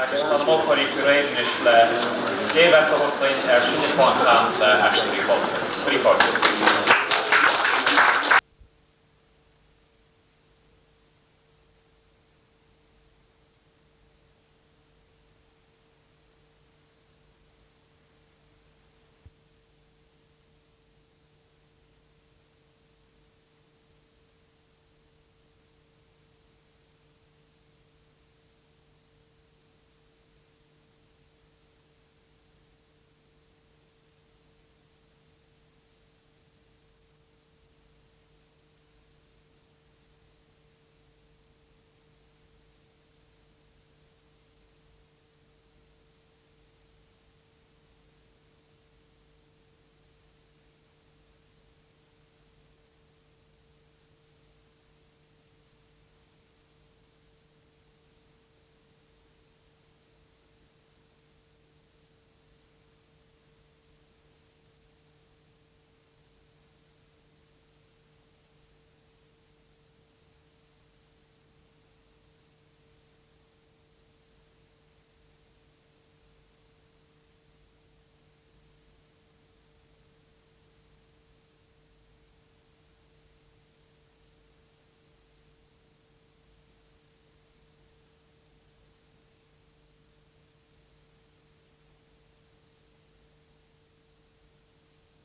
Agus tá na moltóirí faoi réir anois le léirmheas a thabhairt dúinn ar Sinne Fán Chlann le Aisteoirí Chultúir. Cuirí fáilte.